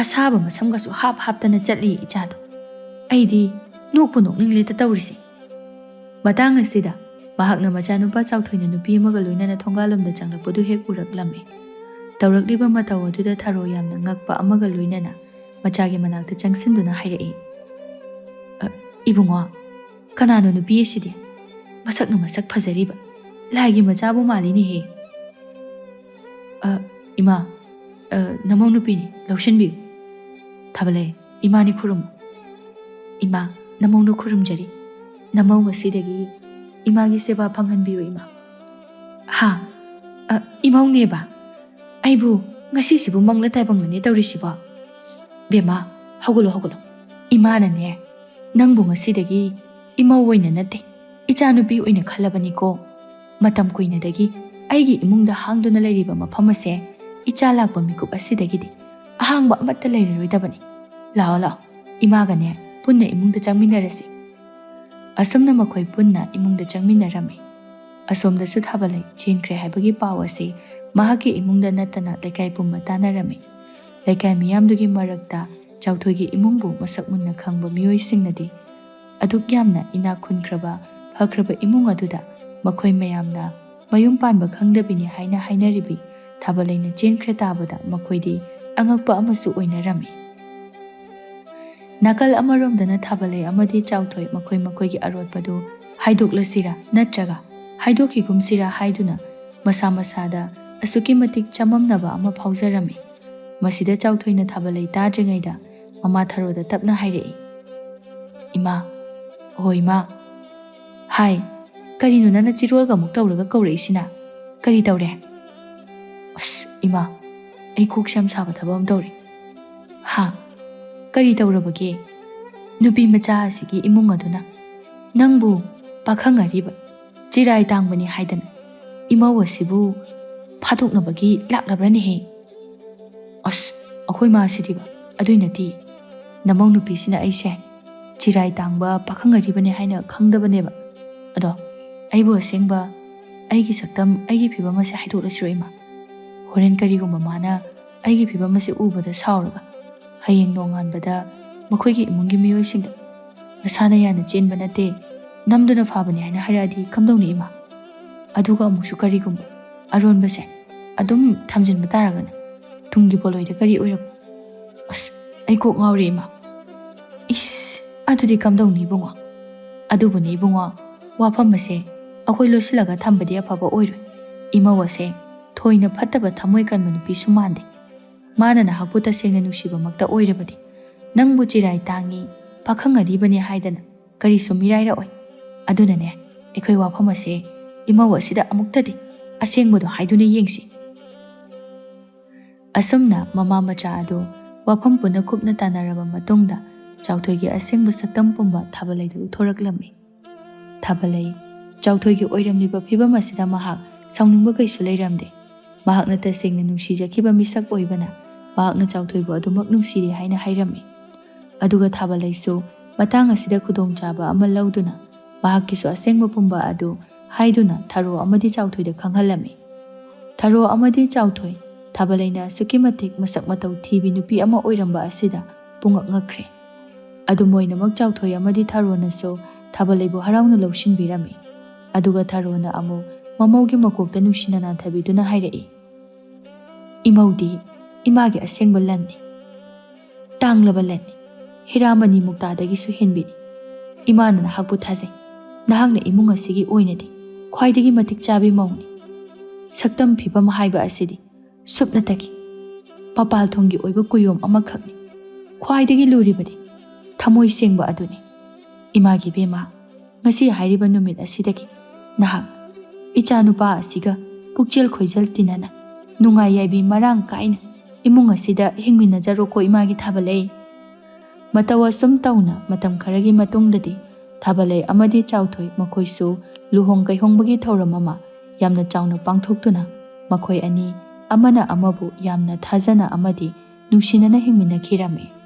ꯑꯁꯥꯕ ꯃꯁꯝꯒꯁꯨ ꯍꯥꯞ ꯍꯥꯞꯇꯅ ꯆꯠꯂꯤ ꯏꯆꯥꯗꯣ꯫ ꯑꯩꯗꯤ ꯅꯣꯛꯄꯨ ꯅꯣꯛꯅꯤꯡꯂꯦꯗ ꯇꯧꯔꯤꯁꯦ꯫ ꯃꯇꯥꯡ ꯑꯁꯤꯗ ꯃꯍꯥꯛꯅ ꯃꯆꯥꯅꯨꯄꯥ ꯆꯥꯎꯊꯣꯏꯅ ꯅꯨꯄꯤ ꯑꯃꯒ ꯂꯣꯏꯅꯅ ꯊꯣꯡꯒꯥꯜꯂꯣꯝꯗ ꯆꯪꯂꯛꯄꯗꯨ ꯍꯦꯛ ꯎꯔꯛꯂꯝꯃꯤ꯫ ꯇꯧꯔꯛꯂꯤꯕ ꯃꯇꯧ ꯑꯗꯨꯗ ꯊꯔꯣ ꯌꯥꯝꯅ ꯉꯛꯄ ꯑꯃꯒ ꯂꯣꯏꯅꯅ ꯃꯆꯥꯒꯤ ꯃꯅꯥꯛꯇ ꯆꯪꯁꯤꯟꯗꯨꯅ ꯍꯥꯏꯔꯛꯏ, "ꯑ, ꯏꯕꯨꯡꯉꯣ, ꯀꯅꯥꯅꯣ ꯅꯨꯄꯤ ꯑꯁꯤꯗꯤ? ꯃꯁꯛꯅ ꯃꯁꯛ ꯐꯖꯔꯤꯕ, ꯂꯥꯏꯒꯤ ꯃꯆꯥꯕꯨ ꯃꯥꯜꯂꯤꯅꯦꯍꯦ꯫" "ꯑ, ꯏꯃꯥ, ꯑ, ꯅꯃꯧ ꯅꯨꯄꯤꯅꯤ, ꯂꯧꯁꯤꯟꯕꯤꯌꯨ꯫" "ꯊꯥꯕꯂꯩ, ꯏꯃꯥꯅꯤ ꯈꯨꯔꯨꯝꯃꯨ꯫" "ꯏꯃꯥ, ꯅꯃꯧꯅ ꯈꯨꯔꯨꯝꯖꯔꯤ꯫ ꯅꯃꯧ ꯉꯁꯤꯗꯒꯤ ꯏꯃꯥꯒꯤ ꯁꯦꯕꯥ ꯐꯪꯍꯟꯕꯤꯌꯨ, ꯏꯃꯥ꯫" "ꯍꯥ? ꯑ, ꯏꯃꯧꯅꯦꯕ? ꯑꯩꯕꯨ ꯉꯁꯤꯁꯤꯕꯨ ꯃꯪꯂ ꯇꯥꯏꯕꯪꯂꯅꯦ ꯇꯧꯔꯤꯁꯤꯕꯣ? ꯕꯦꯝꯃ, ꯍꯧꯒꯠꯂꯣ, ꯍꯧꯒꯠꯂꯣ꯫ ꯏꯃꯥꯅꯅꯦ, ꯅꯪꯕꯨ ꯉꯁꯤꯗꯒꯤ ꯏꯃꯧ ꯑꯣꯏꯅ ꯅꯠꯇꯦ, ꯏꯆꯥꯅꯨꯄꯤ ꯑꯣꯏꯅ ꯈꯜꯂꯕꯅꯤꯀꯣ꯫ ꯃꯇꯝ ꯀꯨꯏꯅꯗꯒꯤ ꯑꯩꯒꯤ ꯏꯃꯨꯡꯗ ꯍꯥꯡꯗꯨꯅ ꯂꯩꯔꯤꯕ ꯃꯐꯝ ꯑꯁꯦ ꯏꯆꯥ ꯂꯥꯛꯄ ꯃꯤꯀꯨꯞ ꯑꯁꯤꯗꯒꯤꯗꯤ ꯑꯍꯥꯡꯕ ꯑꯃꯠꯇ ꯂꯩꯔꯔꯣꯏꯗꯕꯅꯤ꯫ ꯂꯥꯛꯑꯣ, ꯂꯥꯛꯑꯣ, ꯏꯃꯥꯒꯅꯦ ꯄꯨꯟꯅ ꯏꯃꯨꯡꯗ ꯆꯪꯃꯤꯟꯅꯔꯁꯤ꯫" ꯑꯁꯨꯝꯅ ꯃꯈꯣꯏ ꯄꯨꯟꯅ ꯏꯃꯨꯡꯗ ꯆꯪꯃꯤꯟꯅꯔꯝꯃꯤ꯫ ꯑꯁꯣꯝꯗꯁꯨ ꯊꯥꯕꯂꯩ ꯆꯦꯟꯈ꯭ꯔꯦ ꯍꯥꯏꯕꯒꯤ ꯄꯥꯎ ꯑꯁꯤ ꯃꯍꯥꯛꯀꯤ ꯏꯃꯨꯡꯗ ꯅꯠꯇꯅ ꯂꯩꯀꯥꯏ ꯄꯨꯝꯕ ꯇꯥꯟꯅꯔꯝꯃꯤ꯫ ꯂꯩꯀꯥꯏ ꯃꯤꯌꯥꯝꯗꯨꯒꯤ ꯃꯔꯛꯇ ꯆꯥꯎꯊꯣꯏꯒꯤ ꯏꯃꯨꯡꯕꯨ ꯃꯁꯛ ꯃꯨꯟꯅ ꯈꯪꯕ ꯃꯤꯑꯣꯏꯁꯤꯡꯅꯗꯤ ꯑꯗꯨꯛ ꯌꯥꯝꯅ ꯏꯅꯥꯛ ꯈꯨꯟꯈ꯭ꯔꯕ, ꯐꯈ꯭ꯔꯕ ꯏꯃꯨꯡ ꯑꯗꯨꯗ ꯃꯈꯣꯏ ꯃꯌꯥꯝꯅ ꯃꯌꯨꯝ ꯄꯥꯟꯕ ꯈꯪꯗꯕꯤꯅꯤ ꯍꯥꯏꯅ ꯍꯥꯏꯅꯔꯤꯕꯤ ꯊꯥꯕꯂꯩꯅ ꯆꯦꯟꯈ꯭ꯔ ꯇꯥꯕꯗ ꯃꯈꯣꯏꯗꯤ ꯑꯉꯛꯄ ꯑꯃꯁꯨ ꯑꯣꯏꯅꯔꯝꯃꯤ꯫ ꯅꯥꯀꯜ ꯑꯃꯔꯣꯝꯗꯅ ꯊꯥꯕꯂꯩ ꯑꯃꯗꯤ ꯆꯥꯎꯊꯣꯏ ꯃꯈꯣꯏ ꯃꯈꯣꯏꯒꯤ ꯑꯔꯣꯠꯄꯗꯨ ꯍꯥꯏꯗꯣꯛꯂꯁꯤꯔꯥ ꯅꯠꯇ꯭ꯔꯒ ꯍꯥꯏꯗꯣꯛꯈꯤꯒꯨꯝꯁꯤꯔꯥ ꯍꯥꯏꯗꯨꯅ ꯃꯁꯥ ꯃꯁꯥꯗ ꯑꯁꯨꯛꯀꯤ ꯃꯇꯤꯛ ꯆꯃꯝꯅꯕ ꯑꯃ ꯐꯥꯎꯖꯔꯝꯃꯤ꯫ ꯃꯁꯤꯗ ꯆꯥꯎꯊꯣꯏꯅ ꯊꯥꯕꯂꯩ ꯇꯥꯗ꯭ꯔꯤꯉꯩꯗ ꯃꯃꯥ ꯊꯔꯣꯗ ꯇꯞꯅ ꯍꯥꯏꯔꯛꯏ, "ꯏꯃꯥ, ꯑꯍꯣ ꯏꯃꯥ, ꯍꯥꯏ, ꯀꯔꯤꯅꯣ ꯅꯪꯅ ꯆꯤꯔꯣꯜꯒ ꯑꯃꯨꯛ ꯇꯧꯔꯒ ꯀꯧꯔꯛꯏꯁꯤꯅ? ꯀꯔꯤ ꯇꯧꯔꯦ?" "ꯑꯁ ꯏꯃꯥ, ꯑꯩ ꯀꯣꯛꯁꯦ ꯌꯥꯝ ꯁꯥꯕ ꯊꯕꯛ ꯑꯃ ꯇꯧꯔꯦ꯫" "ꯍꯥ? ꯀꯔꯤ ꯇꯧꯔꯕꯒꯦ?" "ꯅꯨꯄꯤ ꯃꯆꯥ ꯑꯁꯤꯒꯤ ꯏꯃꯨꯡ ꯑꯗꯨꯅ ꯅꯪꯕꯨ ꯄꯥꯈꯪ ꯑꯔꯤꯕ, ꯆꯤꯔꯥꯏ ꯇꯥꯡꯕꯅꯤ ꯍꯥꯏꯗꯅ ꯏꯃꯧ ꯑꯁꯤꯕꯨ ꯐꯥꯗꯣꯛꯅꯕꯒꯤ ꯂꯥꯛꯂꯕ꯭ꯔꯅꯦꯍꯦ?" "ꯑꯁ, ꯑꯩꯈꯣꯏ ꯃꯥꯁꯤꯗꯤꯕ, ꯑꯗꯨꯏ ꯅꯠꯇꯦ, ꯅꯃꯧ ꯅꯨꯄꯤꯁꯤꯅ ꯑꯩꯁꯦ ꯆꯤꯔꯥꯏ ꯇꯥꯡꯕ ꯄꯥꯈꯪ ꯑꯔꯤꯕꯅꯦ ꯍꯥꯏꯅ ꯈꯪꯗꯕꯅꯦꯕ꯫ ꯑꯗꯣ ꯑꯩꯕꯨ ꯑꯁꯦꯡꯕ ꯑꯩꯒꯤ ꯁꯛꯇꯝ, ꯑꯩꯒꯤ ꯐꯤꯕꯝ ꯑꯁꯦ ꯍꯥꯏꯗꯣꯛꯂꯁꯤꯔꯣ ꯏꯃꯥ? ꯍꯣꯔꯦꯟ ꯀꯔꯤꯒꯨꯝꯕ ꯃꯥꯅ ꯑꯩꯒꯤ ꯐꯤꯕꯝ ꯑꯁꯦ ꯎꯕꯗ ꯁꯥꯎꯔꯒ ꯍꯌꯦꯡ ꯅꯣꯡꯉꯥꯟꯕꯗ ꯃꯈꯣꯏꯒꯤ ꯏꯃꯨꯡꯒꯤ ꯃꯤꯑꯣꯏꯁꯤꯡꯗ ꯃꯁꯥꯅ ꯌꯥꯅ ꯆꯦꯟꯕ ꯅꯠꯇꯦ, ꯅꯝꯗꯨꯅ ꯐꯥꯕꯅꯤ ꯍꯥꯏꯅ ꯍꯥꯏꯔꯛꯑꯗꯤ ꯀꯝꯗꯧꯅꯤ ꯏꯃꯥ? ꯑꯗꯨꯒ ꯑꯃꯨꯛꯁꯨ ꯀꯔꯤꯒꯨꯝꯕ ꯑꯔꯣꯟꯕꯁꯦ ꯑꯗꯨꯝ ꯊꯝꯖꯤꯟꯕ ꯇꯥꯔꯒꯅ ꯇꯨꯡꯒꯤ ꯄꯣꯠꯂꯣꯏꯗ ꯀꯔꯤ ꯑꯣꯏꯔꯛꯄ? ꯑꯁ, ꯑꯩ ꯀꯣꯛ ꯉꯥꯎꯔꯦ ꯏꯃꯥ꯫ ꯏꯁ, ꯑꯗꯨꯗꯤ ꯀꯝꯗꯧꯅꯤ ꯏꯕꯨꯡꯉꯣ? ꯑꯗꯨꯕꯨꯅꯤ ꯏꯕꯨꯡꯉꯣ, ꯋꯥꯐꯝ ꯑꯁꯦ ꯑꯩꯈꯣꯏ ꯂꯣꯠꯁꯤꯜꯂꯒ ꯊꯝꯕꯗꯤ ꯑꯐꯕ ꯑꯣꯏꯔꯣꯏ꯫ ꯏꯃꯧ ꯑꯁꯦ ꯊꯣꯏꯅ ꯐꯠꯇꯕ ꯊꯃꯣꯏ ꯀꯟꯕ ꯅꯨꯄꯤꯁꯨ ꯃꯥꯟꯗꯦ꯫ ꯃꯥꯅ ꯅꯍꯥꯛꯄꯨ ꯇꯁꯦꯡꯅ ꯅꯨꯡꯁꯤꯕꯃꯛꯇ ꯑꯣꯏꯔꯕꯗꯤ ꯅꯪꯕꯨ ꯆꯤꯔꯥꯏ ꯇꯥꯡꯉꯤ, ꯄꯥꯈꯪ ꯑꯔꯤꯕꯅꯤ ꯍꯥꯏꯗꯅ ꯀꯔꯤꯁꯨ ꯃꯤꯔꯥꯏꯔꯛꯑꯣꯏ꯫ ꯑꯗꯨꯅꯅꯦ, ꯑꯩꯈꯣꯏ ꯋꯥꯐꯝ ꯑꯁꯦ ꯏꯃꯧ ꯑꯁꯤꯗ ꯑꯃꯨꯛꯇꯗꯤ ꯑꯁꯦꯡꯕꯗꯣ ꯍꯥꯏꯗꯨꯅ ꯌꯦꯡꯁꯤ꯫ ꯑꯁꯨꯝꯅ ꯃꯃꯥ ꯃꯆꯥ ꯑꯗꯨ ꯋꯥꯐꯝ ꯄꯨꯟꯅ ꯀꯨꯞꯅ ꯇꯥꯟꯅꯔꯕ ꯃꯇꯨꯡꯗ ꯆꯥꯎꯊꯣꯏꯒꯤ ꯑꯁꯦꯡꯕ ꯁꯛꯇꯝ ꯄꯨꯝꯕ ꯊꯥꯕꯂꯩꯗ ꯎꯠꯊꯣꯔꯛꯂꯝꯃꯤ꯫ ꯊꯥꯕꯂꯩ ꯆꯥꯎꯊꯣꯏꯒꯤ ꯑꯣꯏꯔꯝꯂꯤꯕ ꯐꯤꯕꯝ ꯑꯁꯤꯗ ꯃꯍꯥꯛ ꯁꯥꯎꯅꯤꯡꯕ ꯀꯩꯁꯨ ꯂꯩꯔꯝꯗꯦ꯫ ꯃꯍꯥꯛꯅ ꯇꯁꯦꯡꯅ ꯅꯨꯡꯁꯤꯖꯈꯤꯕ ꯃꯤꯁꯛ ꯑꯣꯏꯕꯅ ꯃꯍꯥꯛꯅ ꯆꯥꯎꯊꯣꯏꯕꯨ ꯑꯗꯨꯃꯛ ꯅꯨꯡꯁꯤꯔꯤ ꯍꯥꯏꯅ ꯍꯥꯏꯔꯝꯃꯤ꯫ ꯑꯗꯨꯒ ꯊꯥꯕꯂꯩꯁꯨ ꯃꯇꯥꯡ ꯑꯁꯤꯗ ꯈꯨꯗꯣꯡꯆꯥꯕ ꯑꯃ ꯂꯧꯗꯨꯅ ꯃꯍꯥꯛꯀꯤꯁꯨ ꯑꯁꯦꯡꯕ ꯄꯨꯝꯕ ꯑꯗꯨ ꯍꯥꯏꯗꯨꯅ ꯊꯔꯣ ꯑꯃꯗꯤ ꯆꯥꯎꯊꯣꯏꯗ ꯈꯪꯍꯜꯂꯝꯃꯤ꯫ ꯊꯔꯣ ꯑꯃꯗꯤ ꯆꯥꯎꯊꯣꯏ ꯊꯥꯕꯂꯩꯅ ꯑꯁꯨꯛꯀꯤ ꯃꯇꯤꯛ ꯃꯁꯛ ꯃꯇꯧ ꯊꯤꯕꯤ ꯅꯨꯄꯤ ꯑꯃ ꯑꯣꯏꯔꯝꯕ ꯑꯁꯤꯗ ꯄꯨꯡꯉꯛ ꯉꯛꯈ꯭ꯔꯦ꯫ ꯑꯗꯨꯝ ꯑꯣꯏꯅꯃꯛ ꯆꯥꯎꯊꯣꯏ ꯑꯃꯗꯤ ꯊꯔꯣꯅꯁꯨ ꯊꯥꯕꯂꯩꯕꯨ ꯍꯔꯥꯎꯅ ꯂꯧꯁꯤꯟꯕꯤꯔꯝꯃꯤ꯫ ꯑꯗꯨꯒ ꯊꯔꯣꯅ ꯑꯃꯨꯛ ꯃꯃꯧꯒꯤ ꯃꯀꯣꯛꯇ ꯅꯨꯡꯁꯤꯅ ꯅꯥꯟꯊꯕꯤꯗꯨꯅ ꯍꯥꯏꯔꯛꯏ, "ꯏꯃꯧꯗꯤ ꯏꯃꯥꯒꯤ ꯑꯁꯦꯡꯕ ꯂꯟꯅꯤ, ꯇꯥꯡꯂꯕ ꯂꯟꯅꯤ꯫ ꯍꯤꯔꯥꯃꯅꯤ ꯃꯨꯛꯇꯥꯗꯒꯤꯁꯨ ꯍꯦꯟꯕꯤꯅꯤ꯫ ꯏꯃꯥꯅ ꯅꯍꯥꯛꯄꯨ ꯊꯥꯖꯩ꯫ ꯅꯍꯥꯛꯅ ꯏꯃꯨꯡ ꯑꯁꯤꯒꯤ ꯑꯣꯏꯅꯗꯤ ꯈ꯭ꯋꯥꯏꯗꯒꯤ ꯃꯇꯤꯛ ꯆꯥꯕꯤ ꯃꯧꯅꯤ꯫ ꯁꯛꯇꯝ ꯐꯤꯕꯝ ꯍꯥꯏꯕ ꯑꯁꯤꯗꯤ ꯁꯨꯞꯅꯇꯒꯤ ꯃꯄꯥꯜ ꯊꯣꯡꯒꯤ ꯑꯣꯏꯕ ꯀꯨꯌꯣꯝ ꯑꯃꯈꯛꯅꯤ꯫ ꯈ꯭ꯋꯥꯏꯗꯒꯤ ꯂꯨꯔꯤꯕꯗꯤ ꯊꯃꯣꯏ ꯁꯦꯡꯕ ꯑꯗꯨꯅꯤ꯫ ꯏꯃꯥꯒꯤ ꯏꯕꯦꯝꯃ, ꯉꯁꯤ ꯍꯥꯏꯔꯤꯕ ꯅꯨꯃꯤꯠ ꯑꯁꯤꯗꯒꯤ ꯅꯍꯥꯛ ꯏꯆꯥꯅꯨꯄꯥ ꯑꯁꯤꯒ ꯄꯨꯛꯆꯦꯜ ꯈꯣꯏꯖꯦꯜ ꯇꯤꯟꯅꯅ ꯅꯨꯡꯉꯥꯏ ꯌꯥꯏꯕꯤ ꯃꯔꯥꯡ ꯀꯥꯏꯅ ꯏꯃꯨꯡ ꯑꯁꯤꯗ ꯍꯤꯡꯃꯤꯟꯅꯖꯔꯣꯀꯣ ꯏꯃꯥꯒꯤ ꯊꯥꯕꯂꯩ꯫" ꯃꯇꯧ ꯑꯁꯨꯝ ꯇꯧꯅ ꯃꯇꯝ ꯈꯔꯒꯤ ꯃꯇꯨꯡꯗꯗꯤ ꯊꯥꯕꯂꯩ ꯑꯃꯗꯤ ꯆꯥꯎꯊꯣꯏ ꯃꯈꯣꯏꯁꯨ ꯂꯨꯍꯣꯡ ꯀꯩꯍꯣꯡꯕꯒꯤ ꯊꯧꯔꯝ ꯑꯃ ꯌꯥꯝꯅ ꯆꯥꯎꯅ ꯄꯥꯡꯊꯣꯛꯇꯨꯅ ꯃꯈꯣꯏ ꯑꯅꯤ ꯑꯃꯅ ꯑꯃꯕꯨ ꯌꯥꯝꯅ ꯊꯥꯖꯅ ꯑꯃꯗꯤ ꯅꯨꯡꯁꯤꯅꯅ ꯍꯤꯡꯃꯤꯟꯅꯈꯤꯔꯝꯃꯤ꯫